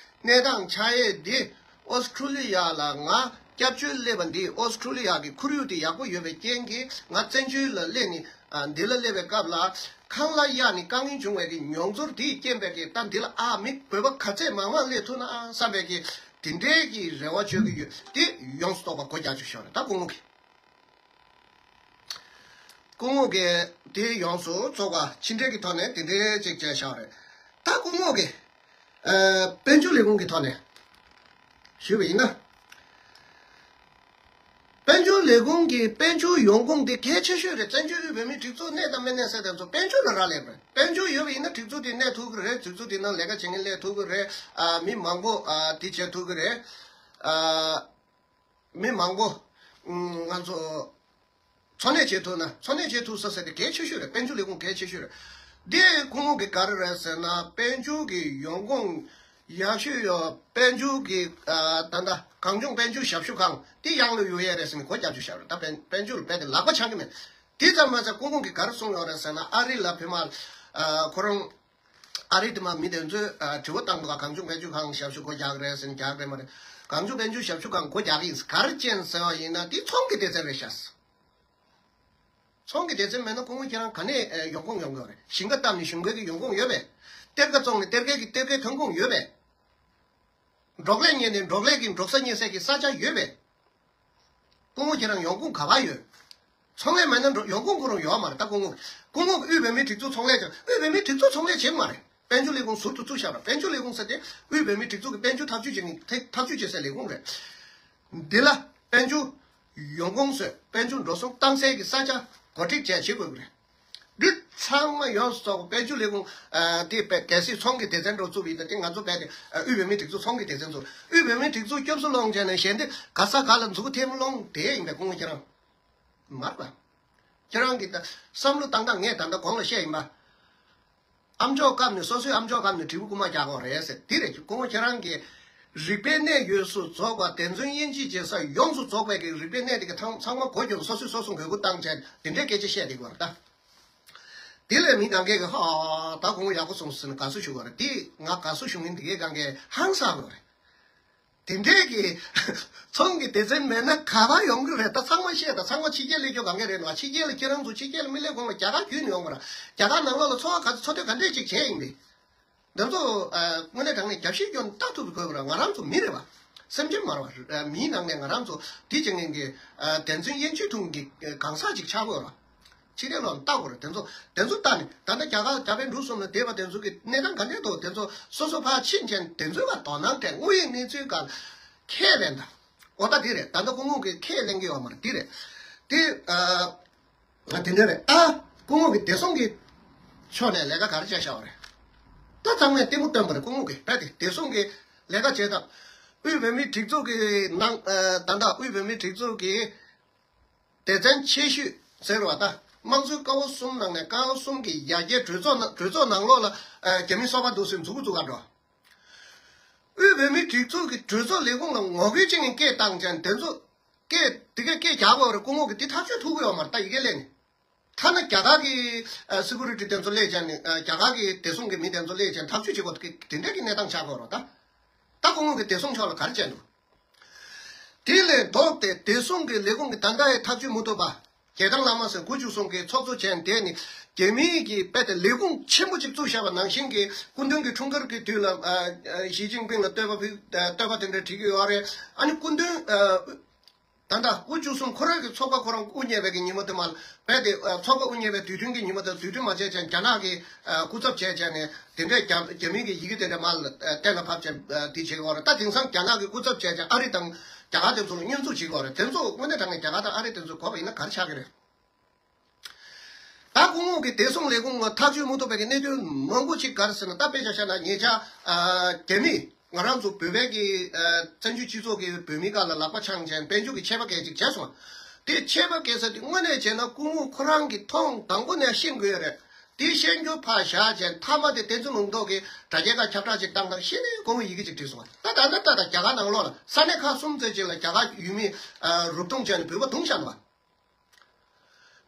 གནས་སྟངས་ཆགས་ཡས་འདི་ཨོ་སི་ཁྲུ་ལི་ཡ་ལ་ང་སྐྱབས་བཅོལ་སླེབས་པ་འདི། ཨོ་སི་ཁྲུ་ལི་ཡ་གི་ཁོར་ཡུག་དེ་ཡག་པོ་ཡོད་པའི་རྐྱེན་གྱིས་ང་བཙན་བྱོལ་ལ་སླེབས་ནས་ཨ་འདི་ལ་སླེབས་པའི་སྐབས་ལ་ཁང་གླ་གཡར་ནས་དཀའ་ངལ་བྱུང་བའི་གི་མྱོང་ཚོར་དེའི་རྐྱེན་པས་གི་ད་འདི་ལ་ཨ་མི་བོད་པ་ག་ཚད་མང་མང་སླེབས་ཐུབ་ན་ཨ་བསམ་པའི་གི་དེ་འདྲའི་གི་རེ་བ་བཅོལ་གི་ཡོད། དེ་ཡོངས་སུ་རྫོགས་པ་སྒོ་རྒྱག་བཅུག་ཤོག་རེད་ད་སྐུ་ངོ་གིས། སྐུ་ངོ་གིས་དེ་ཡོངས་སུ་རྫོགས་པ་ཕྱི་འབྲེལ་གྱི་ཐོག་ནས་དེ་འདྲའི་ཅིག་བྱས་བཞག་རེད། ད་སྐུ་ངོ་གིས་ཨ་དཔལ་འབྱོར་ལས་ཁུངས་ཀྱི་ཐོག་ནས་ཞུས་པ་ཡིན་ན། དཔལ་འབྱོར་ལས་ཁུངས་ཀྱི་དཔལ་འབྱོར་ཡོང་ཁུངས་དེ་གལ་ཆེ་ཤོས་རེད། བཙན་བྱོལ་དབུས་བོད་མིའི་སྒྲིག་འཛུགས་གནས་དང་མི་གནས་ཟེར་དེ་ཚོ་དཔལ་འབྱོར་ལ་རག་ལས་པ་རེད། དཔལ་འབྱོར་ཡོད་པ་ཡིན་ན་སྒྲིག་འཛུགས་དེ་གནས་ཐུབ་ཀྱི་རེད། སྒྲིག་འཛུགས་དེ་ནང་ལས་ཀ་བྱེད་མཁན་སླེབས་ཐུབ་ཀྱི་རེད། ཨ་མི་མང་པོ་ཨ་དེ་བྱེད་ཐུབ་ཀྱི་རེད། ཨ་མི་མང་པོ་ང་ཚོ་འཚོ་གནས་བྱེད་ཐུབ་ན་འཚོ་གནས་བྱེད་ཐུབ་ས་ཟེར་དེ་གལ་ཆེ་ཤོས་རེད། དཔལ་འབྱོར་ལས་ཁུངས་གལ་ཆེ་ཤོས་རེད། འདི་སྐུ་ངོ་གི་ག་རེ་རེད་ཟེར་ན། དཔལ་འབྱོར་གྱི་ཡོང་ཁུངས་ཡག་ཤོས་ཡོད། དཔལ་འབྱོར་གྱི་ཨ་ད་ལྟ་གངས་ལྗོངས་དཔལ་འབྱོར་ཞབས་ཞུ་ཁང་དེ་ཡང་ལ་ཡོད་ཡས་རེད་ཟེར་ནས་སྒོ་རྒྱག་རྒྱུ་བྱ་རེད། ད་དཔལ་དཔལ་འབྱོར་རྦད་དེ་ལག་པ་འཆང་གི་མེད། དེ་ཙམ་མ་ཟད་སྐུ་ངོ་གིས་ག་རེ་གསུངས་ཡོད་རེད་ཟེར་ན། ཨ་རི་ལ་བོད་མ་ཨ་ཁོ་རང་ཨ་རི་དེ་མ་མི་དེ་ཚོས་ཨ་དྲི་བ་བཏང་འདུག་ག་གངས་ལྗོངས་དཔལ་འབྱོར་ཁང་ཞབས་ཞུ་སྒོ་རྒྱག་གི་རེད་ཟེར་ནས། རྒྱག་གི་རེད་མ་རེད། གངས་ལྗོངས་དཔལ་འབྱོར་ཞབས་ཞུ་ཁང་སྒོ་རྒྱག་གི་ཡིན། ག་རེ་བྱས་ཟེར་བ་ཡིན་ན་དེ་ཚོང་གི་སྡེ་ཚན་རེད་ཤག། ཚོང་གི་སྡེ་ཚན་མེད་ན་སྐུ་ངོ་ཁྱེད་རང་ག་ནས་ཨེ་ཡོང་ཁུངས་ཡོང་གི་ཡོད་རེད། ཞིང་ཁ་བཏབ་ནས་ཞིང་ཁ་གི་ཡོང་ཁུངས་ཡོད་པས། གཏེར་ཁ་བཙོང་ནས་གཏེར་ཁའི་གི་གཏེར་ཁའི་ཐོན་ཁུངས་ཡོད་པས། འབྲོག་ལས་གཉེར་ནས་འབྲོག་ལས་ཀྱི་འབྲོག་ས་གཉེར་སའི་གི་ས་ཆ་ཡོད་པས། སྐུ་ངོ་ཁྱེད་རང་ཡོང་ཁུངས་ག་པར་ཡོད། ཚོང་ལས་མེད་ན་འགྲོ་ཡོང་ཁུངས་ཁོ་རང་ཡོད་མ་རེད། ད་སྐུ་ངོ་སྐུ་ངོ་གི་དབུས་བོད་མིའི་སྒྲིག་འཛུགས་ཚོང་ལས་ཀྱང་དབུས་བོད་མིའི་སྒྲིག་འཛུགས་ཚོང་ལས་བྱེད་ཀྱི་མ་རེད། དཔལ་འབྱོར་ལས་ཁུངས་ཟུར་དུ་བཙུགས་བཞག་པ། དཔལ་འབྱོར་ལས་ཁུངས་ཟེར་དེ་དབུས་བོད་མིའི་སྒྲིག་འཛུགས་ཀྱི་དཔལ་འབྱོར་ཐག་གཅོད་བྱེད་མཁན་ཐག་གཅོད་བྱེད་སའི་ལས་ཁུངས་རེད། འདི་ལ་དཔལ་འབྱོར་ཡོང་ཁུངས་བཟོས། དཔལ་འབྱོར་འགྲོ་སོང་བཏང་སའི་གི་ས་ཆ་གོ་སྒྲིག་བྱས་བྱེད་དགོས་ཀྱི་རེད། འདི་ཚང་མ་ཡོངས་སུ་རྫོགས་པ་དཔལ་འབྱོར་ལས་ཁུངས་ཨ་དེ་དཔེ་གལ་སྲིད་ཚོང་གི་སྡེ་ཚན་འདྲ་བཙུགས་པ་ཡིན་ན་དེ་ང་ཚོ་རྦད་དེ་ཨ་དབུས་བོད་མིའི་སྒྲིག་འཛུགས་ཚོང་གི་སྡེ་ཚན་བཙུགས། དབུས་བོད་མིའི་སྒྲིག་འཛུགས་སྐྱོབ་གསོ་སློང་བྱས་ནས་གཞན་དེ་ག་ས་ག་ལ་མཛུབ་གུ་འཐེན་སློང་དེ་ཡིན་པས་སྐུ་ངོ་ཁྱེད་རང་། མ་རེད་པ། ཁྱེད་རང་གིས་ད་བསམ་བློ་བཏང་སྟངས་ངས་ད་ལྟ་གོང་ལ་བཤད་ཡིན་པ། ཨ་མཆོག་སྐབས་ནས་སོ་སོའི་ཨ་མཆོག་སྐབས་ནས་དྲིལ་བུ་རྐུན་མ་རྒྱག་གི་ཡོད་རེད་ཟེར། འདི་རེད། སྐུ་ངོ་ཁྱེད་རང་གིས་རིག་པའི་གནས་ཡོངས་སུ་རྫོགས་པ་སྡེ་ཚན་དབྱེ་འབྱེད་བྱེད་ས་ཡོངས་སུ་རྫོགས་པའི་གི་རིག་པའི་གནས་དེ་གི་ཚང་ཚང་མ་སྒོ་རྒྱབ་ནས་སོ་སོས་སོ་སོ་འགོས་མཁོ་བཏང་བྱས་འདི་འདྲའི་སྐད་ཆ་བཤད་བསྡད་ཀྱི་ཡོད་རེད་ད། དེ་ལས་མི་གང་གས་ཀྱི་ཧ་ད་སྐུ་ངོ་ཡག་པོ་གསུངས་ཟེར་ནས་དགའ་བསུ་ཞུ་གི་ཡོད་རེད། དེ་ང་དགའ་བསུ་ཞུ་མཁན་དེ་གས་གང་གས་ཧང་སངས་ཡོད་རེད། དེ་འདྲས་ཀྱི་ཚོང་གི་སྡེ་ཚན་མེད་ན་ག་པར་ཡོང་གི་རེད། ད་ཚང་མ་བཤད། ད་ཚང་མ་ཕྱི་རྒྱལ་སླེབས་རྒྱུ་ག་འདྲས་རེད་ནོ། ཕྱི་རྒྱལ་ལ་ཁྱེད་རང་ཚོ་ཕྱི་རྒྱལ་ལ་མི་སླེབས་གོང་ལ་རྒྱ་གར་བརྒྱུད་ནས་ཡོང་བ་ར། རྒྱ་གར་ནང་ལོགས་ལ་འཚོ་བ་ག་ཚོད་འཚོ་སྡོད་ག་འདྲས་ཅིག་བྱས་ཡིན་པས། འདི་ཚོ་ཨ་དངོས་གནས་དྲང་གནས་རྒྱབ་བཤིག་སྐྱོན་ཏག་ཏག་དགོས་པ་ར། ང་རང་ཚོ་མི་རེད་བ། སེམས་ཅན་མ་རེད་བ། མིའི་ནང་ནས་ང་རང་ཚོ་དེ་བྱེད་མཁན་གྱི་ཨ་བདེན་རྫུན་དབྱེ་འབྱེད་ཐུབ་མཁན་གྱི་གང་ཟག་ཅིག་ཆགས་དགོས་ར། ཕྱི་རྒྱལ་ལ་ལྟ་དགོས་རེད། དེ་ཚོ་དེ་ཚོ་ལྟ་ནས་ད་ལྟ་རྒྱ་གར་རྒྱ་བལ་འབྲུག་གསུམ་ལ་བསྡད་པ་དེ་ཚོ་གི་གནས་སྟངས་ག་འདྲས་འདུག་དེ་ཚོ་སོ་སོ་ཕར་ཕྱིན་བྱས་དེ་ཚོའི་ཁ་དོ་སྣང་སྤྲད། དངོས་ཡོད་གནས་ཚུལ་ག་ཁས་ལེན་དང་། འོ་ད་དེ་རེད། ད་ལྟ་སྐུ་ངོ་གིས་ཁས་ལེན་གྱི་ཡོད་མ་རེད། དེ་རེད། དེ་ཨ་དེ་འདྲ་རེད། ད་སྐུ་ངོ་གིས་བདེ་སྲུང་གི་ཕྱོགས་ནས་ལས་ཀ་ག་རེ་བྱས་བཞག་པ་རེད། ད་ཚང་མས་ལྟད་མོ་སྟོན་པ་རེད། སྐུ་ངོ་གིས་རྦད་དེ་བདེ་སྲུང་གི་ལས་ཀ་བྱས་སྟངས། དབུས་བོད་མིའི་སྒྲིག་འཛུགས་ཀྱི་ནང་ཨ་ད་ལྟ་དབུས་བོད་མིའི་སྒྲིག་འཛུགས་ཀྱི་ སྡེ་ཚན་ཆེ་ཤོས་ཟེར་བ་ད། དམངས་གཙོའི་ཀ་བ་གསུམ་ནང་ནས་ཀ་བ་གསུམ་གྱི་ཡར་རྒྱས་གྲོས་ཚོགས་ནང་གྲོས་ཚོགས་ནང་ལོགས་ལ་ཨ་རྒྱ་མི་སོ་པ་འདུག་སེ་འཛུགས་འཛུགས་ག་འགྲོ། དབུས་བོད་མིའི་སྒྲིག་འཛུགས་ཀྱི་གྲོས་ཚོགས་ལས་ཁུངས་ལ་ངོ་རྒོལ་བྱེད་མཁན་སྐད་བཏང་ཅན་དེ་ཚོ་སྐད་དེ་གའི་སྐད་རྒྱག་དགོས་རེད། སྐུ་ངོ་གིས་དེ་ཐག་གཅོད་ཐུབ་ཀྱི་ཡོད་མ་རེད། ད་ཡི་གེ་སླེབས་ནས། ཐ་ན་རྒྱ་གར་གྱི་ཨ་སི་ཀུ་རི་ཊི་དེ་ཚོ་སླེབས་ཀྱང་ནི་ཨ་རྒྱ་གར་གྱི་བདེ་སྲུང་གི་མི་དེ་ཚོ་སླེབས་ཀྱང་ཐག་གཅོད་བྱེད་དགོས་དེ་འདྲ་གི་གནས་སྟངས་ཆགས་ཀྱི་ཡོད་རེད་ད། ད་སྐུ་ངོ་གིས་བདེ་སྲུང་ཕྱོགས་ལ་ག་རེ་བྱས་འདུག་དེ་ལས་ལྡོག་སྟེ་བདེ་སྲུང་གི་ལས་ཁུངས་ཀྱིས་ད་ལྟ་ཡང་ཐག་གཅོད་མི་ཐུབ་པ། རྒྱལ་ཐང་བླ་མ་ཟེར་དགུ་བཅུ་གསུམ་གྱི་ཚོགས་གཙོ་བྱས་དེ་ནི་རྒྱ་མིའི་གི་དཔེ་དེ་ལས་ཁུངས་ཆེན་པོ་ཅིག་བཙུགས་བཞག་པ་ནང་བཞིན་གྱི་སྐུ་མདུན་གྱི་འཁྲུངས་སྐར་གྱི་དུས་ལ་ཨ་ཨ་ཞི་ཅིན་ཕིང་ལ་བསྟོད་པ་ཕུལ་ཨ་བསྟོད་པ་དེ་འདྲ་བྲིས་ཀྱི་ཡོད་རེད། ཨ་ནི་སྐུ་མདུན་ཨ། ད་ལྟ་དགུ་བཅུ་གསུམ་ཁོ་རང་གི་ཚོགས་པ་ཁོ་རང་དབུ་བརྙེས་པའི་གི་ཉིན་མོ་དེ་མ་རྦད་དེ་ཚོགས་པ་དབུ་བརྙེས་པའི་དུས་སྟོན་གྱི་ཉིན་མོ་དེ་དུས་སྟོན་མ་བྱས་ཙང་རྒྱ་ནག་གི་སྐུ་ཚབ་བྱས་བྱས་ནས་དེ་འདྲའི་རྒྱ་རྒྱ་མིའི་གི་ཡི་གེ་དེ་འདྲ་མ་གཏན་ལ་ཕབ་བྱས་དེ་བྱེད་ཀྱི་ཡོད་རེད། ད་དེང་སང་རྒྱ་ནག་གི་སྐུ་ཚབ་བྱས་བྱས་ཨ་རི་དང་རྒྱ་གར་དེ་ཚོ་ལ་བསྙོན་འཛུགས་བྱེད་ཀྱི་ཡོད་རེད། དེ་ཚོ་དངོས་གནས་དྲང་གནས་རྒྱ་གར་དང་ཨ་རི་དེ་ཚོ་གོ་བ་ཡིན་ན་ག་རེ་ཆགས་ཀྱི་རེད། ད་སྐུ་ངོ་གི་བདེ་སྲུང་ལས་ཁུངས་ལ་ཐག་གཅོད་མི་ཐུབ་པའི་གནད་དོན་མང་པོ་ཅིག་ག་རེ་ཟེར་ན། ད་དཔེ་ཆ་བཞག་ན་ཉེ་ཆར་ཨ་རྒྱ་མི་ང་རང་ཚོ་བོད་པའི་གི་ཨ་བཙན་བྱོལ་སྤྱི་ཚོགས་ཀྱི་བོད་མི་སྒང་ལ་ལག་པ་འཆང་བྱས་དཔལ་འབྱོར་གྱི་ཆད་པ་བཀལ་ཅིག་བྱས་སོང་། དེ་ཆད་པ་བཀལ་ས་དེ་དངོས་གནས་བྱས་ན་སྐུ་ངོ་ཁོ་རང་གི་ཐོག་དང་པོ་ནས་ཤེས་དགོས་རེད། དེ་ཤེས་རྒྱུ་ཕར་བཞག་བྱས་མཐའ་མ་དེ་བསྟན་འཛིན་ལུང་རྟོགས་ཀྱིས་དྲ་རྒྱའི་ཁ་ཁྱབ་བསྒྲགས་ཅིག་བཏང་དང་ཤེས་ནས་སྐུ་ངོ་ཡི་གེ་ཅིག་བྲིས་སོང་། ད་ད་ད་ད་ད་རྒྱ་གར་ནང་ལོགས་ལ་ས་གནས་ཁག་གསུམ་ཙམ་ཅིག་ལ་རྒྱ་གར་ཡུལ་མི་ཨ་རུབ་རྡུང་བྱས་ནས་བོད་པ་བརྡུངས་བཞག་འདུག་བ།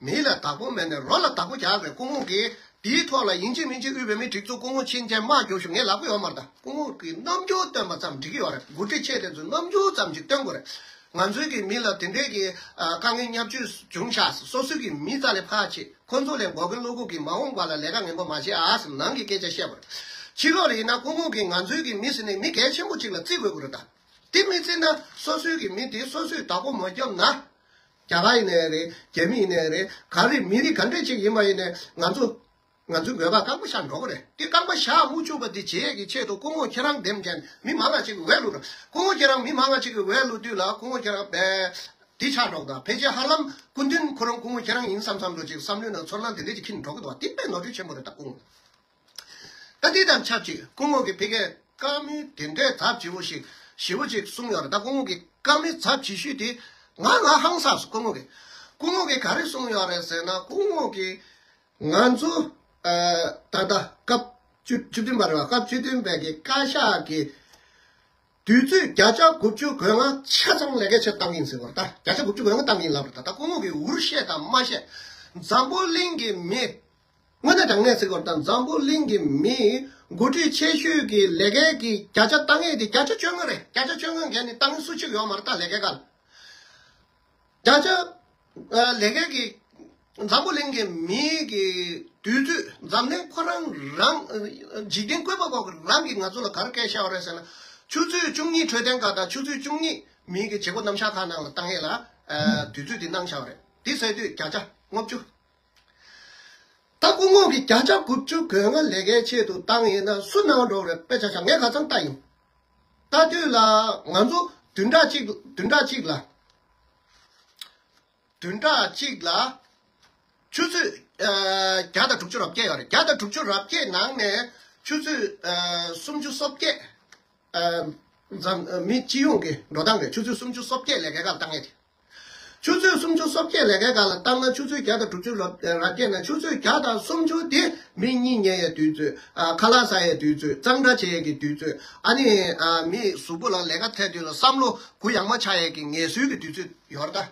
མི་ལ་བདག་པོ་མེད་ནས་རོ་ལ་བདག་པོ་རྒྱག་རེད། སྐུ་ངོ་གིས་དེའི་ཐོག་ལ་ཡིན་གཅིག་མིན་གཅིག་དབུས་བོད་མིའི་སྒྲིག་འཛུགས་སྐུ་ངོ་ཕྱིན་ཆད་དམག་རྒྱོབ་ཤོག་ངས་ལབ་ཀྱི་ཡོད་མ་རེད། ད་སྐུ་ངོ་གིས་རྣམ་འགྱུར་སྟོན་པ་ཙམ་འགྲིག་གི་ཡོད་རེད། འགོ་ཁྲིད་ཆེ་དེ་ཚོས་རྣམ་འགྱུར་ཙམ་ཅིག་སྟོན་དགོས་རེད། ང་ཚོའི་གི་མི་ལ་དེ་འདྲའི་གི་ཨ་དཀའ་ངལ་བརྙས་བཅོས་བྱུང་ཤག་སོ་སོའི་གི་མི་རྩ་ལས་ཕར་ཕྱིན། ཁོ་ཚོ་ལས་མགོ་སྐོར་བླུག་དགོས་གི། མ་འོངས་པ་ལ་ལས་ཀ་ངན་པ་མ་བྱེད་ཨ་ཟེར་ནང་གི་སྐད་ཆ་བཤད་པ་རེད། ཕྱི་ལོགས་ལ་ཡིན་ན་སྐུ་ངོ་གིས་ང་ཚོའི་གི་མི་ཟེར་ནས་མི་གལ་ཆེན་པོ་ཅིག་ལ་བརྩི་དགོས་ཀྱི་རེད་ད། དེ་མི་བརྩི་ན་སོ་སོའི་གི་མི་དེ་སོ་སོས་བདག་པོ་མ་བརྒྱབ་ན། རྒྱ་གར་ཡིན་ནའི་རེད། རྒྱ་མི་ཡིན་ནའི་རེད། ག་རེ་མི་རིགས་ག་འདྲས་ཅིག་ཡིན་པ་ཡིན་ནའི་ང་ཚོ་ང་ཚོའི་འོས་འཕངས་རྐང་པ་བཞག་འགྲོ་གི་རེད། དེ་རྐང་པ་བཞག་མི་བཅུག་པ་དེ་བྱེད་ཡས་ཀྱི་ཆེད་དུ་སྐུ་ངོ་ཁྱེད་རང་འདེམས་བྱས་ནས་མི་མང་ང་ཅིག་གི་འོས་བླུགས་རོགས། སྐུ་ངོ་ཁྱེད་རང་མི་མང་ང་ཅིག་གི་འོས་བླུགས་དུས་ལ་སྐུ་ངོ་ཁྱེད་རང་བས་དེ་ཆགས་འགྲོ་གི་འདུག་ཕལ་ཆེར་ཧ་ལམ་སྐུ་མདུན་ཁོ་རང་སྐུ་ངོ་ཁྱེད་རང་ཡིན་བསམ་བསམ་འགྲོ་ཅིག་བསམ་བློའི་ནང་ཚོར་སྣང་དེ་འདྲས་ཅིག་འཁྱེར་ནས་འགྲོ་གི་འདུག་དེ་དཔེ་ནོར་འཁྲུལ་ཆེན་པོ་རེད་ད་སྐུ་ངོ། ད་དེ་དང་ཆབས་ཅིག་སྐུ་ངོ་གིས་ཕ་གིའི་བཀའ་མོལ་དེ་འདྲའི་ཚབས་ཆེ་བོ་ཞིག་ཞེ་བོ་ཅིག་གསུངས་ཡོད་རེད། ད་སྐུ་ངོ་གི་བཀའ་མོལ་ཚབས་ཆེ་ཤོས་དེ་ང་ང་ཧང་སངས་སོང་། སྐུ་ངོ་གི་སྐུ་ངོ་གིས་ག་རེ་གསུངས་ཡོད་རེད་ཟེར་ན། སྐུ་ངོ་གིས་ང་ཚོ་ཨ་ད་ལྟ་སྐབས་བཅུ་བཅུ་བདུན་པ་རེད་བ། སྐབས་བཅུ་བདུན་པའི་གི་བཀའ་ཤག་གི་དུས་ཚོད་བརྒྱ་ཆ་དགུ་བཅུ་གོ་ལྔ་ཆ་ཚང་ལས་ཀའི་ཆེད་བཏང་ཡིན་ཟེར་བ་རེད། ད་བརྒྱ་ཆ་དགུ་བཅུ་གོ་ལྔ་བཏང་ཡིན་ལབ་རེད། ད་ད་སྐུ་ངོ་གིས་འུར་བཤད་དང་མ་བཤད། འཛམ་བུ་གླིང་གི་མི་དངོས་གནས་དྲང་གནས་ཟེར་བ་དང་འཛམ་བུ་གླིང་གི་མི་འགོ་ཁྲིད་ཆེ་ཤོས་ཀྱི་ལས་ཀའི་གི་བརྒྱ་ཆ་བཏང་ཡས་དེ་བརྒྱ་ཆ་བཅོ་ལྔ་རེད། བརྒྱ་ཆ་བཅོ་ལྔ་བརྒལ་ནས་བཏང་མཁན་སུ་གཅིག་ཡོད་མ་རེད། ད་ལས་ཀའི་སྒང་བརྒྱ་ཆ་ཨ་ལས་ཀའི་གི་འཛམ་བུ་གླིང་གི་མི་གི་དུས་ཚོད་འཛམ་གླིང་ཁོ་རང་རང་འཇིག་རྟེན་བཀོད་པ་པོ་གི་རང་གི་ང་ཚོ་ལ་ག་རེ་སྐད་བཤད་པ་རེད་ཟེར་ན། ཆུ་ཚོད་བཅུ་གཉིས་འཕྲོད་བསྟེན་ཁང་དང་ཆུ་ཚོད་བཅུ་གཉིས་མི་གི་བྱེད་སྒོ་རྣམ་གཞག་ཁང་ནང་ལ་བཏང་ཡས་ལ་ཨ་དུས་ཚོད་དེ་གནང་བཞག་པ་རེད། དེ་ཟེར་དུས་བརྒྱ་ཆ་ལྔ་བཅུ། ད་སྐུ་ངོ་གིས་བརྒྱ་ཆ་དགུ་བཅུ་གོ་ལྔ་ལས་ཀའི་ཆེད་དུ་བཏང་ཡིན་ན་སུ་གནང་འགྲོ་རེད། དཔེ་ཆ་བཞག་ངས་ཁ་སང་ལྟ་ཡིན། ལྟ་དུས་ལ་ང་ཚོ་བདུན་ཕྲག་གཅིག་བདུན་ཕྲག་གཅིག་ལ་བདུན་ཕྲག་གཅིག་ལ་ཆུ་ཚོད་ཨ་བརྒྱ་དང་དྲུག་ཅུ་རེ་བརྒྱད་ཡོད་རེད། བརྒྱ་དང་དྲུག་ཅུ་རེ་བརྒྱད་ནང་ནས་ཆུ་ཚོད་ཨ་སུམ་ཅུ་སོ་བརྒྱད་ཨ་འཛམ་མི་སྤྱི་ཡོངས་ཀྱི་འགྲོ་སྟངས་རེད། ཆུ་ཚོད་སུམ་ཅུ་སོ་བརྒྱད་ལས་ཀའི་སྒང་བཏང་ཡས་དེ། ཆུ་ཚོད་སུམ་ཅུ་སོ་བརྒྱད་ལས་ཀའི་སྒང་ལ་བཏང་ན་ཆུ་ཚོད་བརྒྱ་དང་དྲུག་ཅུ་རེ་བརྒྱད་ནང་ཆུ་ཚོད་བརྒྱ་དང་སུམ་ཅུ་དེ་མི་གཉིད་ཉལ་ཡའི་དུས་ཚོད། ཨ་ཁ་ལག་ཟ་ཡའི་དུས་ཚོད། གཙང་སྦྲ་བྱེད་ཡས་ཀྱི་དུས་ཚོད། ཨ་ནི་ཨ་མི་གཟུགས་པོ་ལ་ལས་ཀ་ཐད་དུས་ལ་བསམ་བློ་གུ་ཡངས་མ་ཆགས་ཡས་ཀྱི་ངལ་གསོའི་གི་དུས་ཚོད་ཡོད་རེད་ད།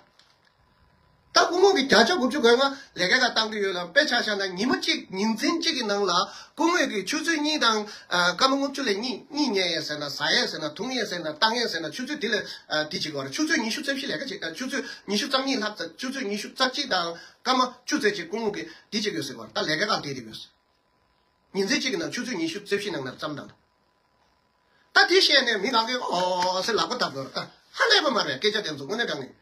ད་སྐུ་ངོ་གིས་བརྒྱ་ཆ་དགུ་བཅུ་གོ་ལྔ་ལས་ཀའི་སྒང་བཏང་གི་ཡོད་ལ། དཔེ་ཆ་བཞག་ན་ཉི་མ་གཅིག་ཉིན་མཚན་གཅིག་གི་ནང་ལ་སྐུ་ངོ་གིས་ཆུ་ཚོད་གཉིས་དང་ཨ་སྐར་མ་ལྔ་བཅུ་ལས་གཉིས་གཉིད་ཉལ་ཡས་ཟེར་ན། ཟ་ཡས་ཟེར་ན། འཐུང་ཡས་ཟེར་ན། བཏང་ཡས་ཟེར་ན། ཆུ་ཚོད་འདི་ལ་ཨ་འདི་བྱེད་དགོས་རེད། ཆུ་ཚོད་ཉི་ཤུ་རྩ་བཞི་ལས་ཀ་བྱེད། ཨ་ཆུ་ཚོད་ཉི་ཤུ་རྩ་གཉིས་ལྷག་ཙམ། ཆུ་ཚོད་ཉི་ཤུ་རྩ་གཅིག་དང་སྐར་མ་བཅུ་ཙམ་ཅིག་སྐུ་ངོ་གིས་འདི་བྱེད་དགོས་ཟེར་བ་རེད། ད་ལས་ཀའི་སྒང་བསྡད་དེ་ཡོད། ཉིན་མཚན་གཅིག་གི་ནང་ཆུ་ཚོད་ཉི་ཤུ་རྩ་བཞི་ནང་ན་བརྩམས་དང་། ད་དེ་བཤད་ནས་མི་གང་གིས་ཨོ་ཟེར་ལག་པ་བརྡབ་དགོས་རེད། ད་ཧ་ལས་པ་མ་རེད། སྐད་ཆ་དེ་ཚོ་དངོས་གནས་དྲང་གནས།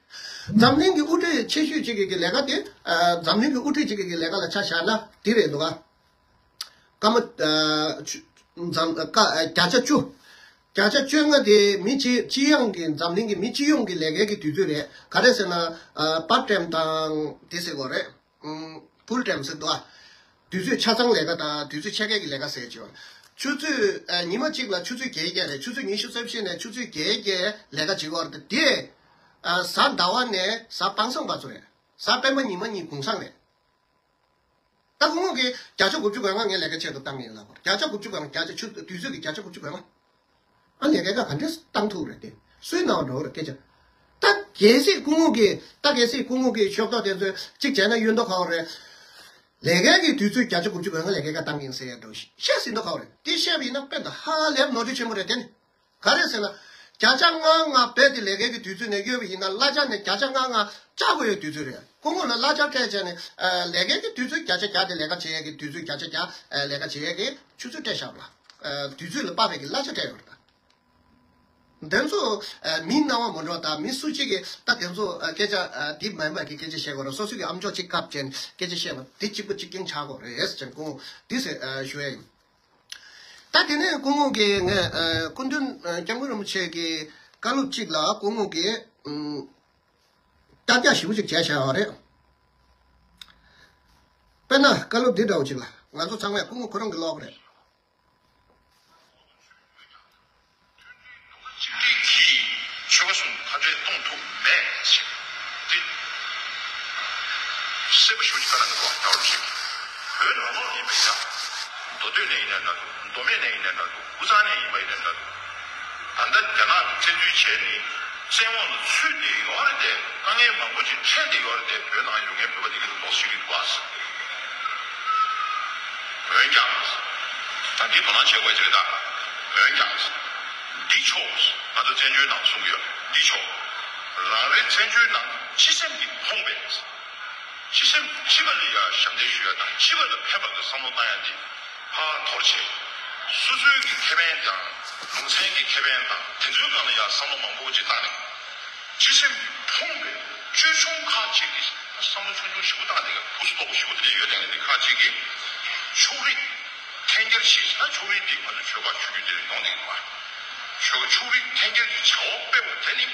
འཛམ་གླིང་གི་དབུ་ཁྲིད་ཆེ་ཤོས་གཅིག་གི་གི་ལས་ཀ་དེ་ཨ་འཛམ་གླིང་གི་དབུ་ཁྲིད་གཅིག་གི་གི་ལས་ཀ་ལ་ཆ་བཞག་ན་དེ་རེད་འདུག་ག་སྐར་མ་ཨ་ཆུ་འཛམ་ཀ་ཨ་བརྒྱ་ཆ་བཅུ། བརྒྱ་ཆ་བཅོ་ལྔ་དེ་མི་སྤྱི་སྤྱི་ཡོངས་ཀྱི་འཛམ་གླིང་གི་མི་སྤྱི་ཡོངས་ཀྱི་ལས་ཀའི་གི་དུས་ཚོད་རེད། ག་རེ་ཟེར་ན་ཨ་པར་ཊེམ་དང་དེ་ཟེར་དགོས་རེད། ཨུམ་ཕུལ་ཊེམ་ཟེར་འདུག་ཨ། དུས་ཚོད་ཆ་ཚང་ལས་ཀ་དང་དུས་ཚོད་ཕྱེད་ཀའི་གི་ལས་ཀ་ཟེར་གྱི་ཡོད། ཆུ་ཚོད་ཨ་ཉི་མ་གཅིག་ལ་ཆུ་ཚོད་བརྒྱད་བརྒྱད་རེད། ཆུ་ཚོད་ཉི་ཤུ་རྩ་བཞི་ནས་ཆུ་ཚོད་བརྒྱད་བརྒྱད་ལས་ཀ་བྱེད་ཀྱི་ཡོད་རེད། དེ་ཨ་གཟའ་ཟླ་བ་ནས་གཟའ་སྤེན་པ་བར་དུ་རེད། གཟའ་སྤེན་པ་ཉི་མ་གཉིས་གུང་སེང་རེད། ད་སྐུ་ངོ་གིས་བརྒྱ་ཆ་དགུ་བཅུ་གོ་ལྔ་ངས་ལས་ཀ་ཆེད་དུ་བཏང་གི་ཡིན་ལབ་པ་རེད། བརྒྱ་ཆ་དགུ་བཅུ་གོ་ལྔ། བརྒྱ་ཆ་ཆུ་དུས་ཚོད་ཀྱི་བརྒྱ་ཆ་དགུ་བཅུ་གོ་ལྔ། ཨ་ལས་ཀའི་ཁ་ག་འདྲས་བཏང་ཐུབ་རེད་དེ། སུའི་ནང་འགྲོ་རེད་སྐད་ཆ། ད་གལ་སྲིད་སྐུ་ངོ་གིས་ད་གལ་སྲིད་སྐུ་ངོ་གིས་ཤོག་ཐོག་དེ་ཚོས་གཅིག་བྱས་ན་གཡོན་ཐོག་ཁ་བ་རེད། ལས་ཀའི་གི་དུས་ཚོད་བརྒྱ་ཆ་དགུ་བཅུ་གོ་ལྔ་ལས་ཀའི་ཁ་བཏང་གི་ཡིན་ཟེར་ཡ་འགྲོ་བཤད་སྲིད་མདོག་ཁ་བ་རེད། དེ་བཤད་པ་ཡིན་ན་དཔེ་ད་ཧ་ལས་ནོར་འཁྲུལ་ཆེན་པོ་རེད་དེ་ནི། ག་རེ་ཟེར་ན། བརྒྱ་ཆ་ལྔ་ལྔ་རྦད་དེ་ལས་ཀའི་གི་དུས་ཚོད་ནས་གཡོལ་བ་ཡིན་ན་གླ་ཆ་ནས་བརྒྱ་ཆ་ལྔ་ལྔ་བཅག་དགོས་ཡོད་དུས་ཚོད་རེད། སྐུ་ངོ་ལ་གླ་ཆ་སྤྲད་བྱས་ནས་ལས་ཀའི་གི་དུས་ཚོད་བརྒྱ་ཆ་བརྒྱ་དེ་ལས་ཀ་བྱེད་ཡས་ཀྱི་དུས་ཚོད་བརྒྱ་ཆ་བརྒྱ་ལས་ཀ་བྱེད་ཡས་ཀྱི་ཆུ་ཚོད་སྤྲད་བཞག་པ་ལ། དུས་ཚོད་ལ་དཔག་པའི་གི་གླ་ཆ་སྤྲད་ཡོད་རེད་ད། དེ་ཚོ་མི་སྣང་བ་མ་འགྲོ་ད། མི་སུ་གཅིག་གིས་ད་དེ་ཚོ་སྐད་ཆ་འདི་མ་ཡིན་པ་གི་སྐད་ཆ་བཤད་དགོས་རེད། སོ་སོ་གི་ཨམ་ཅོག་གཅིག་བཀབ་བྱས་ནས་སྐད་ཆ་བཤད་པ་འདི་གཅིག་པ་གཅིག་རྐྱང་ཆགས་དགོས་རེད་ཟེར་སྐུ་ངོ་འདི་ཟེར་ཞུ་ཡ་ཡིན། ད་དེ་ནས་སྐུ་ངོ་གིས་ངས་ཨ་སྐུ་མདུན་ཨ་སྐྱབས་མགོན་རིན་པོ་ཆེ་གི་བཀའ་སློབ་གཅིག་ལ་སྐུ་ངོ་གིས་ཨམ་ལྟ་རྒྱ་ཞེ་པོ་ཅིག་བྱས་བཞག་པ་རེད། དཔེར་ན་བཀའ་སློབ་འདི་འདྲ་བོ་ཅིག་ལ་ང་ཚོ་ཚང་མས་སྐུ་ངོ་ཁོ་རང་གི་ཀློག་རེད། གཅིག་སྒྲིལ་གྱིས་ཆོལ་ཁ་གསུམ་མཐའ་བྲལ་གཏོང་ཐུབ་མེད་ཅེས་འདི་གསལ་པོ་ཞེ་པོ་ཅིག་བཀའ་གནང་གི་འདུག་བ། ད་བར་ཞིག་བོད་ནང་ལོགས་ཡིན་པ་ཡིན་ན། མདོ་སྟོད་ནས་ཡིན་ན་འདྲ་འདུག་མདོ་སྨད་ནས་ཡིན་ན་འདྲ་འདུག་དབུས་གཙང་ནས་ཡིན་པ་ཡིན་ན་འདྲ་འདུག་ད་ལྟ་རྒྱ་ནག་གིས་བཙན་འཛུལ་བྱས་ནས་བཙན་འོག་ལ་ཚུད་བསྡད་ཡོད་རེད་དེ། དཀའ་ངལ་མང་པོ་ཅིག་འཕྲད་བསྡད་ཡོད་རེད་དེ། བོད་ནང་ཡོད་མཁན་བོད་པ་དེ་ག་ཚོད་ལོག་ཤི་རིགས་འདུག་ཨ། འོན་ཀྱང་། ད་འདི་དོ་སྣང་བྱེད་དགོས་ཀྱི་རེད་ད། འོན་ཀྱང་། འདི་ཆོག་ང་ཚོ་བཙན་བྱོལ་ནང་གསུང་གི་ཡོད། འདི་ཆོག་རང་རེ་བཙན་བྱོལ་ནང་སྤྱི་སེམས་ཀྱིས་ཕོངས་པའི། སྤྱི་སེམས་སྤྱི་པ་ལ་ཡ་ཞབས་འདེགས་ཞུ་ཡ་དང་སྤྱི་པ་ལ་ཕན་པ་གི་བསམ་བློ་བཏང་ཡ་འདི་ཕར་དོར་བྱས། སོ་སོའི་གི་ཁེ་ཕན་དང་ལུང་ཚན་གྱི་ཁེ་ཕན་དང་དེ་ཚོའི་སྒང་ལ་ཡ་བསམ་བློ་མང་པོ་ཅིག་བཏང་ནས། སྤྱི་སེམས་ཀྱིས་ཕོངས་པའི་ཅོལ་ཆུང་ཁག་ཅིག་གིས་བསམ་བློ་ཆུང་ཆུང་ཞིག་པོ་བཏང་ནས་བུ་སུ་ལྟོགས་པོ་ཞིག་པོ་དེ་འདྲ་ཡོད་དེ་འདི་ཁག་ཅིག་གིས་ཕྱོགས་རིས་འཐེན་འཁྱེར་བྱས་ན། ཕྱོགས་རིས་འདི་ང་ཚོ་ཆོལ་ཁ་ཆོས་བརྒྱུད་དེ་ཡོང་བསྡད་ཀྱི་འདུག་བ། ཆོལ་ཁ་ཕྱོགས་རིས་འཐེན་འཁྱེར་གྱི་བྱ་བ་སྤེལ་བ་དེ་ནི་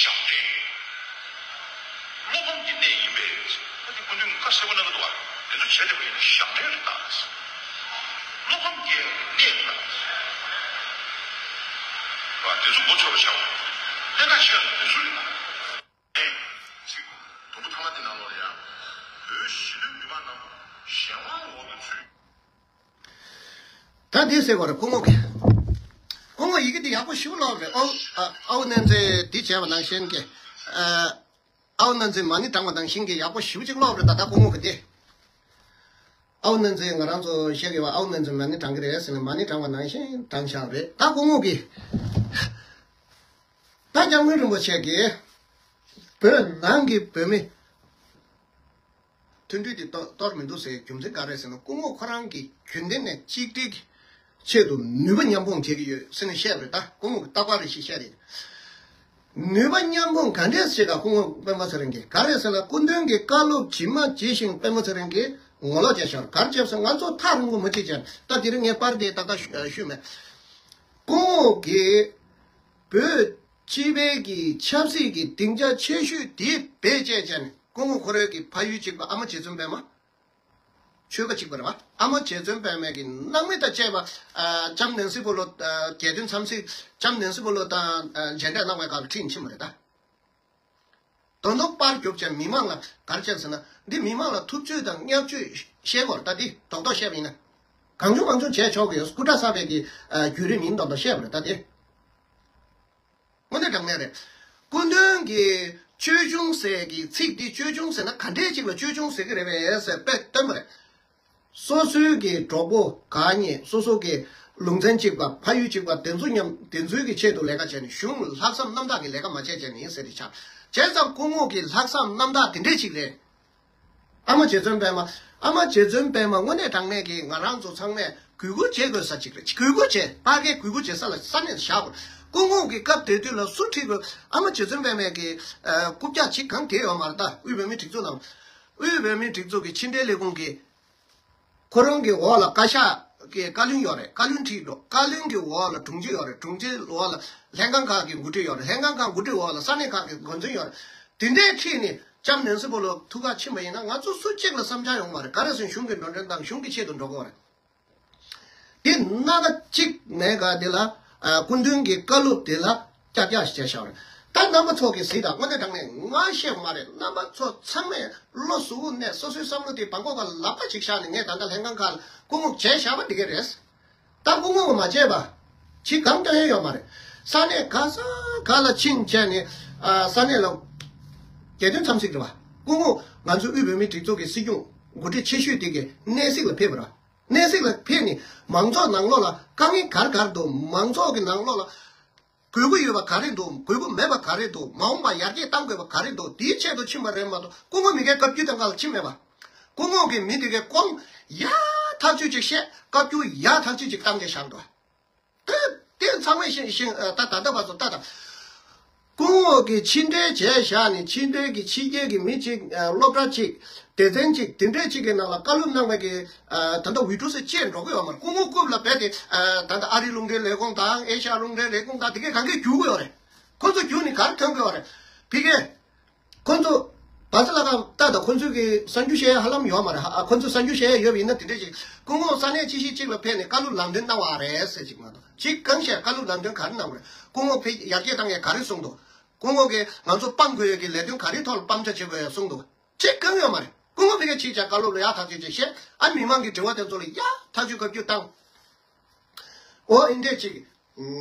ཞབས་འདྲེན། བློ་ཕམ་གྱི་གནས་ཡིན་པས། ཨ་ནི་སྐུ་མདུན་བཀའ་གསལ་པོ་གནང་གི་འདུག་བ། དེ་ཚོ་བྱས་བསྡད་པ་ཡིན་ན་ཞབས་འདྲེན་རེད་ད། བློ་ཕམ་སྐྱེ་གནས་རེད་ད། བ་དེ་ཚོ་མགོ་ཚོས་པ་བྱ་བ། གནད་འགག་ཆེ་བ་དེ་ཚོ་རེད་ད། ཨེ། ཅིག་དུམ་བུ་ཐ་མ་དེ་ནང་ལོགས་ལ་ཡང་། བོད་གཞིས་ལུས་མི་མང་རྣམས་གཞན་དབང་འོག་ཏུ་ཚུད། ད་འདི་ཟེར་བ་རེད་སྐུ་ངོ་གིས། སྐུ་ངོ་ཡི་གེ་འདི་ཡག་པོ་ཞིག་ཀློག་རེད། ཨོ། ཨ། ཨའུ་ནན་ཚེ་འདི་བྱས་པ་ནང་བཞིན་གྱི། ཨ། ཨའུ་ནན་ཚེ་མ་ཎི་བགྲང་བ་ནང་བཞིན་གྱི་ཡག་པོ་ཞིག་ཅིག་ཀློག་རེད། ད་ལྟ་སྐུ་ངོ་གིས་འདི། ཨའུ་ནན་ཚེ་ང་རང་ཚོ་བཤད་ཀྱི་བ། ཨའུ་ནན་ཚེ་མ་ཎི་བགྲང་གི་རེད་ཟེར་ནས་མ་ཎི་བགྲང་བ་ནང་བཞིན་བགྲང་བཞག་རེད། ད་སྐུ་ངོ་གིས། ད་སྐྱབས་མགོན་རིན་པོ་ཆེ་གིས། བོད་ནང་གི་བོད་མི། མཐུན་སྒྲིལ་དེ་གཏོར་གཏོར་མི་འདུག་ཟེར་རྒྱུ་མཚན་ག་རེ་ཟེར་ན། སྐུ་ངོ་ཁོ་རང་གིས་རྒྱུན་ལྡན་ནས་གཅིག་སྒྲིལ་གྱི་ཆེད་དུ་ནུས་པ་མཉམ་སྤུངས་བྱེད་ཀྱི་ཡོད་ཟེར་ནས་བཤད་པ་རེད། ད་སྐུ་ངོ་གིས་རྟག་པར་རེ་ཞིག་བཤད་རེད། ནུས་པ་མཉམ་སྤུངས་ག་འདྲས་བྱེད་ག་སྐུ་ངོ་སྤེན་པ་ཚེ་རིང་གིས། ག་རེ་ཟེར་ན་སྐུ་མདུན་གྱི་བཀའ་སློབ་ཇི་མ་ཇི་བཞིན་སྤེན་པ་ཚེ་རིང་གིས་ངོ་ལོག་བྱས་ཤག་ག་རེ་བྱས་ཟེར་ང་ཚོ་ཐག་རིང་པོ་མ་ཕྱིན་བྱས། ད་དེ་རིང་ངས་པར་དེ་ཏག་ཏག་ཞུ་ཞུས་མེད། སྐུ་ངོ་གིས་བོད་སྤྱི་པའི་གི་ཆབ་སྲིད་ཀྱི་སྡིངས་ཆ་ཆེ་ཤོས་དེ་བེད་སྤྱད་བྱས་ནས། སྐུ་ངོ་ཁོ་རང་གི་ཕ་ཡུལ་གཅིག་པ་ཨ་མ་རྗེ་བཙུན་པད་མ། ཆོལ་ཁ་གཅིག་པ་རེད་བ། ཨ་མ་རྗེ་བཙུན་པད་མ་གི་སྣང་མེད་དང་བཅས་པ། ཨ། ལྕམ་ནེན་སི་པོ་ལོ། ཨ། རྒྱལ་དོན་འཚམས་གཟིགས་ལྕམ་ནེན་སི་པོ་ལོ་དང་། ཨ། མཇལ་འཕྲད་གནང་བའི་སྐབས་ལ་ཁྲིད་ཕྱིན་པ་རེད་ད། དོན་དུ་པར་རྒྱོབ་བྱས་མི་མང་ལ་ག་རེ་བྱས་ཟེར་ན། འདི་མི་མང་ལ་ཐུབ་ཚོད་དང་བརྙས་བཅོས་བཤད་དགོས་རེད། ད་འདི་རྡོག་རྡོག་བཤད་པ་ཡིན་ན། གང་བྱུང་མང་བྱུང་བྱས་ཆོག་གི་ཡོད། སྐུ་དྲག་གསར་པའི་གི། ཨ། བརྒྱུད་རིམ་ཡིན་མདོག་མདོག་བཤད་པ་རེད་ད་འདི། དངོས་གནས་དྲང་གནས་རེད། སྐུ་མདུན་གྱི་ཆོས་སྐྱོང་ཟེར་གྱི་ཚིག་འདི། ཆོས་སྐྱོང་ཟེར་ན་ག་འདྲས་ཅིག་ལ་ཆོས་སྐྱོང་ཟེར་གྱི་རེད་པས་ཟེར་དཔེ་སྟོན་པ་རེད། སོ་སོའི་གི་གྲོགས་པོ་གང་ཉེ། སོ་སོ་གི་ལུང་ཚན་གཅིག་པ། ཕ་ཡུལ་གཅིག་པ་དེ་ཚོ་མཉམ། དེ་ཚོའི་གི་ཆེད་དུ་ལས་ཀ་བྱས་ནས། གཞུང་ལྷག་བསམ་རྣམ་དག་གི་ལས་ཀ་མ་བྱས་བྱས་ནས་ཡིན་ཟེར་ཏེ་ཆགས། བྱས་ཙང་སྐུ་ངོ་གི་ལྷག་བསམ་རྣམ་དག་དེ་འདྲས་ཅིག་རེད། ཨ་མ་རྗེ་བཙུན་པད་མ། ཨ་མ་རྗེ་བཙུན་པད་མ་དངོས་གནས་དྲང་གནས་ཀྱི་ང་རང་ཚོ་ཚང་མས་གུས་བཀུར་བྱེད་དགོས་ས་ཅིག་རེད། གུས་བཀུར་བྱེད། ཕ་གིའི་གུས་བཀུར་བྱེད་ས་ལ་ས་གནས་བཞག་དགོས། སྐུ་ངོ་གི་སྐབས་དེ་དུས་ལ་སུ་ཁྲིད་དགོས། ཨ་མ་རྗེ་བཙུན་པད་མ་གི། ཨ། རྐུབ་བཀྱག་ཅིག་གང་དེ་ཡོད་མ་རེད་ད། དབུས་བོད་མིའི་སྒྲིག་འཛུགས་ནང་། དབུས་བོད་མིའི་སྒྲིག་འཛུགས་ཀྱི་ཕྱི་འབྲེལ་ལས་ཁུངས་ཀྱི། ཁོ་རང་གི་འོག་ལ་བཀའ་ཤག་གི་བཀའ་བློན་ཡོད་རེད། བཀའ་བློན་ཁྲིད་འགྲོ། བཀའ་བློན་གྱི་འོག་ལ་དྲུང་ཆེ་ཡོད་རེད། དྲུང་ཆེའི་འོག་ལ་ལྷན་ཁང་ཁག་གི་འགོ་ཁྲིད་ཡོད་རེད། ལྷན་ཁང་ཁག་འགོ་ཁྲིད་འོག་ལ་ས་གནས་ཁག་གི་འགོ་འཛིན་ཡོད་རེད། དེ་འདྲས་ཁྲིད་ནས་ལྕམ་ནེན་སི་པོ་ལོ་ཐུག་ག་ཕྱིན་པ་ཡིན་ན། ང་ཚོ་སུ་གཅིག་ལ་བསམ་འཆར་ཡོང་མ་རེད། ག་རེ་ཟེར་ན་གཞུང་གི་འགྲོ་གྲོན་དང་གཞུང་གི་ཆེད་དུ་འགྲོ་དགོས་རེད། དེ་སྣ་ཁ་གཅིག་མེད་ག་དེ་ལ། ཨ། སྐུ་མདུན་གྱི་བཀའ་སློབ་དེ་ལ་ཀྱག་ཀྱག་ཞིག་བྱས་བཞག་རེད། ད་ ད་རྣམ་པ་ཚོ་གིས་གཟིགས་དང་། དངོས་གནས་དྲང་གནས་ང་བཤད་མ་རེད། རྣམ་པ་ཚོ་ཚང་མས་བློ་གཟུ་བོ་ནས་སོ་སོའི་བསམ་བློ་དེ་བང་ཁོག་ཁ་ལ་ལག་པ་ཅིག་བཞག་ནས། ངས་ད་ལྟ་ལྷན་ཁང་ཁག་ལ་སྐུ་ངོ་བྱས་བཞག་པ་འདི་ག་རེད། ད་སྐུ་ངོ་མ་བྱས་པ་ཅིག་གང་སྟོན་ཡས་ཡོད་མ་རེད། ས་གནས་ག་ས་ག་ལ་ཕྱིན་བྱས་ནས། ཨ། ས་གནས་ལ་རྒྱལ་དོན་འཚམས་གཟིགས་རེད་བ། སྐུ་ངོ་ང་ཚོའི་དབུས་བོད་མིའི་སྒྲིག་འཛུགས་ཀྱི་སྲིད་སྐྱོང་འགོ་ཁྲིད་ཆེ་ཤོས་དེ་གི་གནས་གཟིགས་ལ་ཕེབས་པ་རེད། གནས་གཟིགས་ལ་ཕེབས་ནས་མང་ཚོགས་ནང་ལོགས་ལ་དཀའ་ངལ་ག་རེ་ག་རེ་འདུག་མང་ཚོགས་ཀྱི་ནང་ལོགས་ལ་དགོས་མཁོ་ཡོད་པ་ག་རེ་འདུག་དགོས་མཁོ་མེད་པ་ག་རེ་འདུག་མ་འོངས་པ་ཡར་རྒྱས་གཏང་དགོས་པ་ག་རེ་འདུག་དེའི་ཆེད་དུ་ཕྱིན་པ་རེད་མ་གཏོགས། སྐུ་ངོ་མི་སྒེར་བཀའ་བརྒྱུད་དང་ག་ལ་ཕྱིན་མེད་པ། སྐུ་ངོ་གིས་མི་དེ་གའི་ཁོང་ཡ་ཐག་ཆོད་ཅིག་བཤད། བཀའ་བརྒྱུད་ཡ་ཐག་ཆོད་ཅིག་བཏང་སྟེ་བཞག་འདུག་ད་དེ་ཚང་མས་ཤེས་ཤེས། ད་ད་ལྟ་བར་དུ་ལྟ་དང་། སྐུ་ངོ་གིས་ཕྱི་འབྲེལ་བྱས་བཞག་ནས། ཕྱི་འབྲེལ་གྱི་ཕྱི་རྒྱལ་གྱི་མི་གཅིག་སློབ་གྲྭ་གཅིག་སྡེ་ཚན་གཅིག་དེ་འདྲས་གཅིག་གི་ནང་ལ་བཀའ་སློབ་གནང་བའི་གི། ད་ལྟ་འོས་འཕྲོ་སེ་བཅད་འགྲོ་གི་ཡོད་མ་རེད། སྐུ་ངོ་རྐུབ་ལ་རྦད་དེ། ད་ལྟ་ཨ་རིའི་རླུང་འཕྲིན་ལས་ཁུངས་དང་ཨེ་ཤ་ཡ་རླུང་འཕྲིན་ལས་ཁུངས་དང་དེ་གས་གང་གས་བརྒྱུད་གི་ཡོད་རེད། ཁོ་ཚོ་བརྒྱུད་ནས་ག་རེ་ཐོན་གི་ཡོད་རེད། ཕ་གིར། ཁོ་ཚོ་བ་ཚ་ལ་ཁ་ལྟ་དང་། ཁོ་ཚོས་གི་གསར་འགྱུར་བཤད་ཡ་ཧ་ལམ་ཡོད་མ་རེད། ཨ། ཁོ་ཚོས་གསར་འགྱུར་བཤད་ཡ་ཡོད་པ་ཡིན་ན་དེ་འདྲས་ཅིག་སྐུ་ངོ་ས་གནས་ཅི་ཞིག་ཅིག་ལ་ཕེབས་ནས་བཀའ་སློབ་ལམ་སྟོན་གནང་བ་རེད་ཟེར་ཅིག་མ་གཏོགས། ཅིག་གང་བཤད། བཀའ་སློབ་ལམ་སྟོན་ག་རེ་གནང་བ་རེད། སྐུ་ངོ་ཕ་གིར་ཡར་རྒྱས་བཏང་ཡ་ག་རེ་གསུངས་འདུག་སྐུ་ངོ་གིས་ང་ཚོ་སྤང་དགོས་ཡ་གི་ལས་དོན་ག་རེའི་ཐོག་ལ་སྤང་བྱ་བྱེད་དགོས་ཡ་གསུངས་འདུག་ཅིག་གང་ཡོད་མ་རེད། སྐུ་ངོ་ཕ་གིར་ཕྱིན་བྱས་བཀའ་སློབ་ལ་ཡ་ཐག་ཆོད་ཅིག་བཤད། ཨ། མི་མང་གི་དྲི་བ་དེ་ཚོ་ལ་ཡ་ཐག་ཆོད་བཀའ་བརྒྱུད་བཏང་། འོ། ཨིན་འདྲས་ཅིག་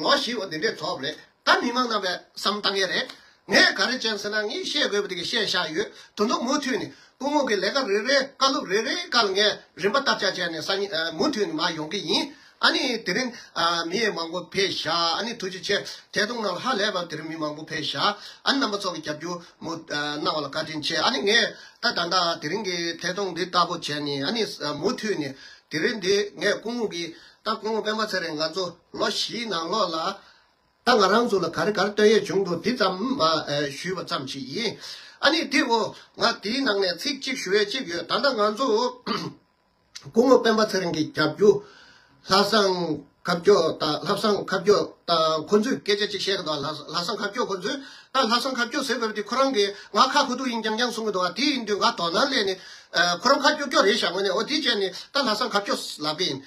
ངོ་ཤེས་པ་འདི་འདྲས་ཚོགས་རེད། ད་མི་མང་རྣམ་པས་བསམ་བཏང་ཡས་རེད། ངས་ག་རེ་བྱས་ཟེར་ན། ངས་བཤད་དགོས་པ་དེ་ག་བཤད་བཞག་ཡོད། དོན་དུ་མུ་མཐུད་ནས་སྐུ་ངོ་གི་ལས་ཀ་རེ་རེ། བཀའ་སློབ་རེ་རེའི་སྐོར་ལ་ངས་རིམ་པ་བསྟར་ཆགས་བྱས་ནས་སང་ཉིན། ཨ། མུ་མཐུད་ནས་མར་ཡོང་གི་ཡིན། ཨ་ནི་དེ་རིང་། ཨ། མི་མང་པོ་ཕེབས་བཞག་ཨ་ནི་ཐུགས་རྗེ་ཆེ། ཐད་གཏོང་ནང་ལ་ཧ་ལས་པ་དེ་རིང་མི་མང་པོ་ཕེབས་བཞག་ཨ་ནི་རྣམ་པ་ཚོ་གི་རྒྱབ་སྐྱོར་མུ། ཨ། གནང་བ་ལ་བཀའ་དྲིན་ཆེ། ཨ་ནི་ངས་ད་ད་ལྟ་དེ་རིང་གི་ཐད་གཏོང་འདི་ལྟ་བུ་བྱས་ནས། ཨ་ནི། ཨ། མུ་མཐུད་ནས་དེ་རིང་འདི་ངས་སྐུ་ངོ་གི། ད་སྐུ་ངོ་སྤེན་པ་ཚེ་རིང་ང་ཚོ་ལོ་བཞིའི་ནང་ལོགས་ལ། ད་ང་རང་ཚོ་ལ་ག་རེ་ག་རེ་སྟོན་ཡས་བྱུང་འདུག་འདི་ཙམ་མ། ཨ། ཞུས་པ་ཙམ་ཞིག་ཡིན། ཨ་ནི་དེ། འོ། ང་དེའི་ནང་ནས་ཚིག་གཅིག་ཞུ་ཡས་གཅིག་ཡོད། ད་ལྟ་ང་ཚོ་སྐུ་ངོ་སྤེན་པ་ཚེ་རིང་གི་རྒྱབ་སྐྱོར། ལྷ་བཟང་ཁ་སྐྱོ་དང་། ལྷ་བཟང་ཁ་སྐྱོ་དང་ཁོ་ཚོས་སྐད་ཆ་གཅིག་བཤད་གི་འདུག་ལྷ། ལྷ་བཟང་ཁ་སྐྱོ་ཁོ་ཚོས། ད་ལྷ་བཟང་ཁ་སྐྱོ་ཟེར་བ་དེ་ཁོ་རང་གིས་ང་ཁ་ཁ་ཐུག་ཡིན་རྐྱང་རྐྱང་གསུང་གི་འདུག་དེ་ཡིན་དུས་ང་དོ་སྣང་སླེབས་ནས། ཨ། ཁོ་རང་ཁ་སྐྱོ་སྐྱོ་རེད་ཤག་དངོས་གནས། འོ། དེ་བྱས་ནས་ད་ལྷ་བཟང་ཁ་སྐྱོ་ལབ་གི་ཡིན།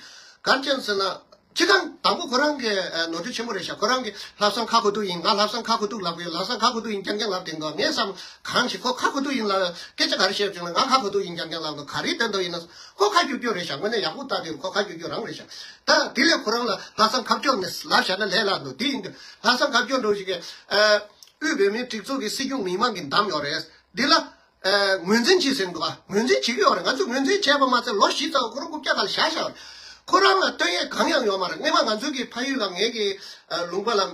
ག་རེ་བྱས་ཟེར་ན། སྤྱིར་བཏང་དང་པོ་ཁོ་རང་གི། ཨ། ནོར་འཁྲུལ་ཆེན་པོ་རེད་ཤག་ཁོ་རང་གིས་ལྷ་བཟང་ཁ་ཁ་ཐུག་ཡིན། ང་ལྷ་བཟང་ཁ་ཁ་ཐུག་ལབ་གི་ཡོད། ལྷ་བཟང་ཁ་ཁ་ཐུག་ཡིན་རྐྱང་རྐྱང་ལབ་བསྡད་འདུག་ངས་བསམ། གང་ཞིག་ཁོ་ཁ་ཁ་ཐུག་ཡིན་ལ་སྐད་ཆ་ག་རེ་བཤད་བྱུང་ན། ང་ཁ་ཁ་ཐུག་ཡིན་རྐྱང་རྐྱང་ལབ་འདུག་ག་རེ་བསྟན་འདུག་ཡིན་ན། ཁོ་ཁ་སྐྱོ་སྐྱོ་རེད་ཤག་དངོས་གནས་ཡག་པོ་ལྟ་དུས་ཁོ་ཁ་སྐྱོ་སྐྱོ་རང་རེད་ཤག་ད་དེ་ལས་ཁོ་རང་ལ་ལྷ་བཟང་ཁ་སྐྱོ་ནས་ལབ་བཞག་ན་ལས་སླ་འདུག་དེ་ཡིན་དུས་ལྷ་བཟང་ཁ་སྐྱོ་འདྲ་བོ་ཞིག་གིས། ཨ། དབུས་བོད་མིའི་སྒྲིག་འཛུགས་ཀྱི་སྲིད་སྐྱོང་མི་མང་གིས་བདམས་ཡོད་རེད། འདི་ལ། ཨ། ངོས་འཛིན་བྱེད་ཟེར་འདུག་ཨ། ངོས་འཛིན་བྱེད་ཀྱི་ཡོད་རེད། ང་ཚོས་ངོས་འཛིན་བྱས་པ་མ་ཚད་ལོ་བཞི་ཙམ་ཁོ་རང་རྐུབ་བཀྱག་སྒང་ལ་བཞག་བཞག་པ་རེད། ཁོ་རང་ལ་སྟོན་ཡས་གང་ཡང་ཡོད་མ་རེད། སྔོན་མ་ང་ཚོའི་གི་ཕ་ཡུལ་ལ་ངའི་གི། ཨ། ལུང་པ་ལ། ཨ།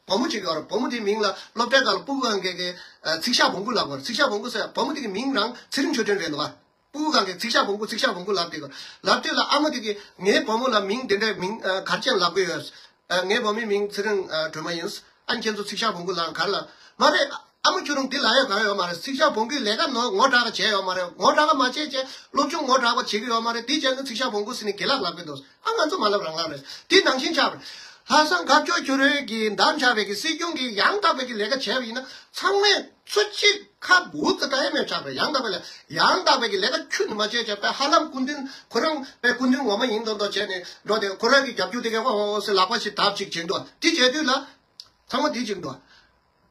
བུ་མོ་གཅིག་ཡོད་རེད། བུ་མོ་དེའི་མིང་ལ་སློབ་གྲྭའི་སྒང་ལ་སྤུ་གུ་སྒང་གི་གི། ཨ། ཚིག་ཤག་བོང་གུ་ལབ་པ་རེད། ཚིག་ཤག་བོང་གུ་ཟེར། བུ་མོ་དེ་གི་མིང་རང་ཚེ་རིང་ཆོས་སྒྲོན་རེད་འདུག་ཨ། སྤུ་གུ་སྒང་གི་ཚིག་ཤག་བོང་གུ། ཚིག་ཤག་བོང་གུ་ལབ་དེ་གི། ལབ་དུས་ལ་ཨ་མ་དེ་གིས་ངའི་བུ་མོ་ལ་མིང་དེ་འདྲའི་མིང་ག་རེ་བྱས་ལབ་གི་ཡོད། ཨ། ངའི་བུ་མོའི་མིང་ཚེ་རིང་སྒྲོལ་མ་ཡིན། ཨ་ནི་ཁྱེད་ཚོ་ཚིག་ཤག་བོང་གུ་ལབ་ག་རེ་ལབ། མ་རེད། ཨ་མ་ཁྱོད་རང་འདི་ལབ་ཡ་གང་ཡོད་མ་རེད། ཚིག་ཤག་བོང་གུའི་ལས་ཀ་ནོར་ངོ་དྲག་ག་བྱས་ཡོད་མ་རེད། ངོ་དྲག་ག་མ་བྱས་བྱས་སློབ་སྦྱོང་ངོ་དྲག་པ་བྱེད་ཀྱི་ཡོད་མ་རེད། དེ་བྱས་ན་ཚིག་ཤག་བོང་གུ་ཟེར་ནས་དགེ་ལགས་ལབ་གི་འདུག་ཨ། ང་ཚོ་མ་ལབ་རང་ལབ་རེད། དེ་ནང་བཞིན་ཆགས་པ་རེད། ལྷ་བཟང་ཁ་སྐྱོ་ཁྱོད་རང་གིས་བདམས་བཞག་པའི་གི་སྲིད་སྐྱོང་གིས་ཡང་དག་པའི་གི་ལས་ཀ་བྱས་པ་ཡིན་ན་ཚང་མས་ཚོ་གཅིག་ཁ་འབུ་ཙམ་ད་ཡ་མེད་ཆགས་པ་རེད། ཡང་དག་པའི་ལས། ཡང་དག་པའི་གི་ལས་ཀ་ཁྱོན་ནས་མ་བྱས་བྱས་པའི་ཧ་ལམ་སྐུ་མདུན། ཁོ་རང་པའི་སྐུ་མདུན་ངོ་མ་ཡིན་མདོག་མདོག་བྱས་ནས་འགྲོ་དེ། ཁོ་རང་གི་རྒྱབ་སྐྱོར་དེ་གས་ཨོ་ཨོ་ཟེར་ལག་པ་ཞིག་བརྡབ་ཅིག་བྱེད་འདུག་དེ་བྱས་དུས་ལ། ཚང་མ་དེ་བྱེད་འདུག་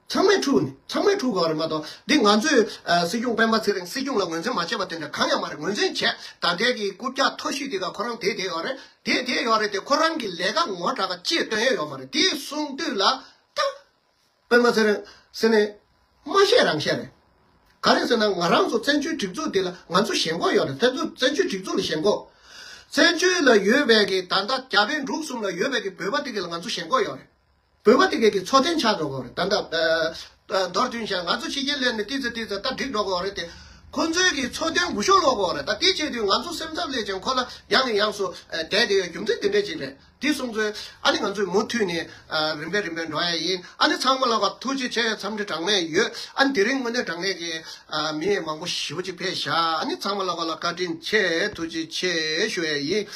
ཚང་མས་འཁྲུག་ནས། ཚང་མས་འཁྲུག་དགོས་རེད་མ་གཏོགས། འདི་ང་ཚོས། ཨ། སྲིད་སྐྱོང་སྤེན་པ་ཚེ་རིང་སྲིད་སྐྱོང་ལ་ངོས་འཛིན་མ་བྱས་པ་དེ་འདྲ་གང་ཡང་མ་རེད། ངོས་འཛིན་བྱས། ད་ལྟའི་གི་རྐུབ་བཀྱག་མཐོ་ཤོས་དེ་ག་ཁོ་རང་དེ་དེ་ཡོད་རེད། དེ་དེ་ཡོད་རེད་དེ། ཁོ་རང་གི་ལས་ཀ་ངོ་དྲག་ག་ཅིག་སྟོན་ཡས་ཡོད་མ་རེད། དེ་གསུངས་དུས་ལ་ད། སྤེན་པ་ཚེ་རིང་ཟེར་ནས་མ་བཤད་རང་བཤད་རེད། ག་རེ་ཟེར་ན་ང་རང་ཚོ་བཙན་བྱོལ་སྒྲིག་འཛུགས་འདི་ལ་ང་ཚོ་ཞེན་ཁོག་ཡོད་རེད། བཙན་བཙན་བྱོལ་སྒྲིག་འཛུགས་ལ་ཞེན་ཁོག་བཙན་བྱོལ་ལ་ཡོད་པའི་གི་ད་ལྟ་རྒྱ་བལ་འབྲུག་གསུམ་ལ་ཡོད་པའི་གི་བོད་པ་དེ་གི་ལ་ང་ཚོ་ཞེན་ཁོག་ཡོད་རེད། བོད་པ་དེ་གས་ཀྱི་འཚོ་རྟེན་ཆགས་འགྲོ་གི་རེད། ད་ལྟ། ཨ། མདོར་བསྡུས་བྱས་ང་ཚོ་ཕྱི་རྒྱལ་སླེབས་ནས་ཏི་ཙི་ཏི་ཙི་ད་འགྲིག་འགྲོ་གི་རེད་དེ། ཁོ་ཚོའི་གི་འཚོ་རྟེན་འགུལ་ཤོག་ལོག་གི་རེད། ད་དེ་བྱས་དུས་ང་ཚོ་སེམས་འཚབ་སླེབས་ཀྱང་ཁོ་ལ་ཡང་ནས་ཡང་སུ། ཨ། བསྡད་བསྡད་ཡོད་རྒྱུ་མཚན་དེ་འདྲས་ཅིག་རེད། དེ་སོང་ཙང་ཨ་ནི་ང་ཚོས་མུ་མཐུད་ནས། ཨ། རིམ་པས་རིམ་པས་འགྲོ་ཡ་ཡིན། ཨ་ནི་ཚང་མ་ལ་ག་ཐུགས་རྗེ་ཆེ། འཚམས་འདྲི་གྲངས་མེད་ཡོད། ཨ་ནི་དེ་རིང་དངོས་གནས་དྲང་གནས་ཀྱི། ཨ། མི་མང་པོ་ཞེ་པོ་ཅིག་ཕེབས་ཤག་ཨ་ནི་ཚང་མ་ལ་ག་ལ་བཀའ་དྲིན་ཆེ། ཐུགས་རྗེ་ཆེ་ཞུ་ཡ་ཡིན།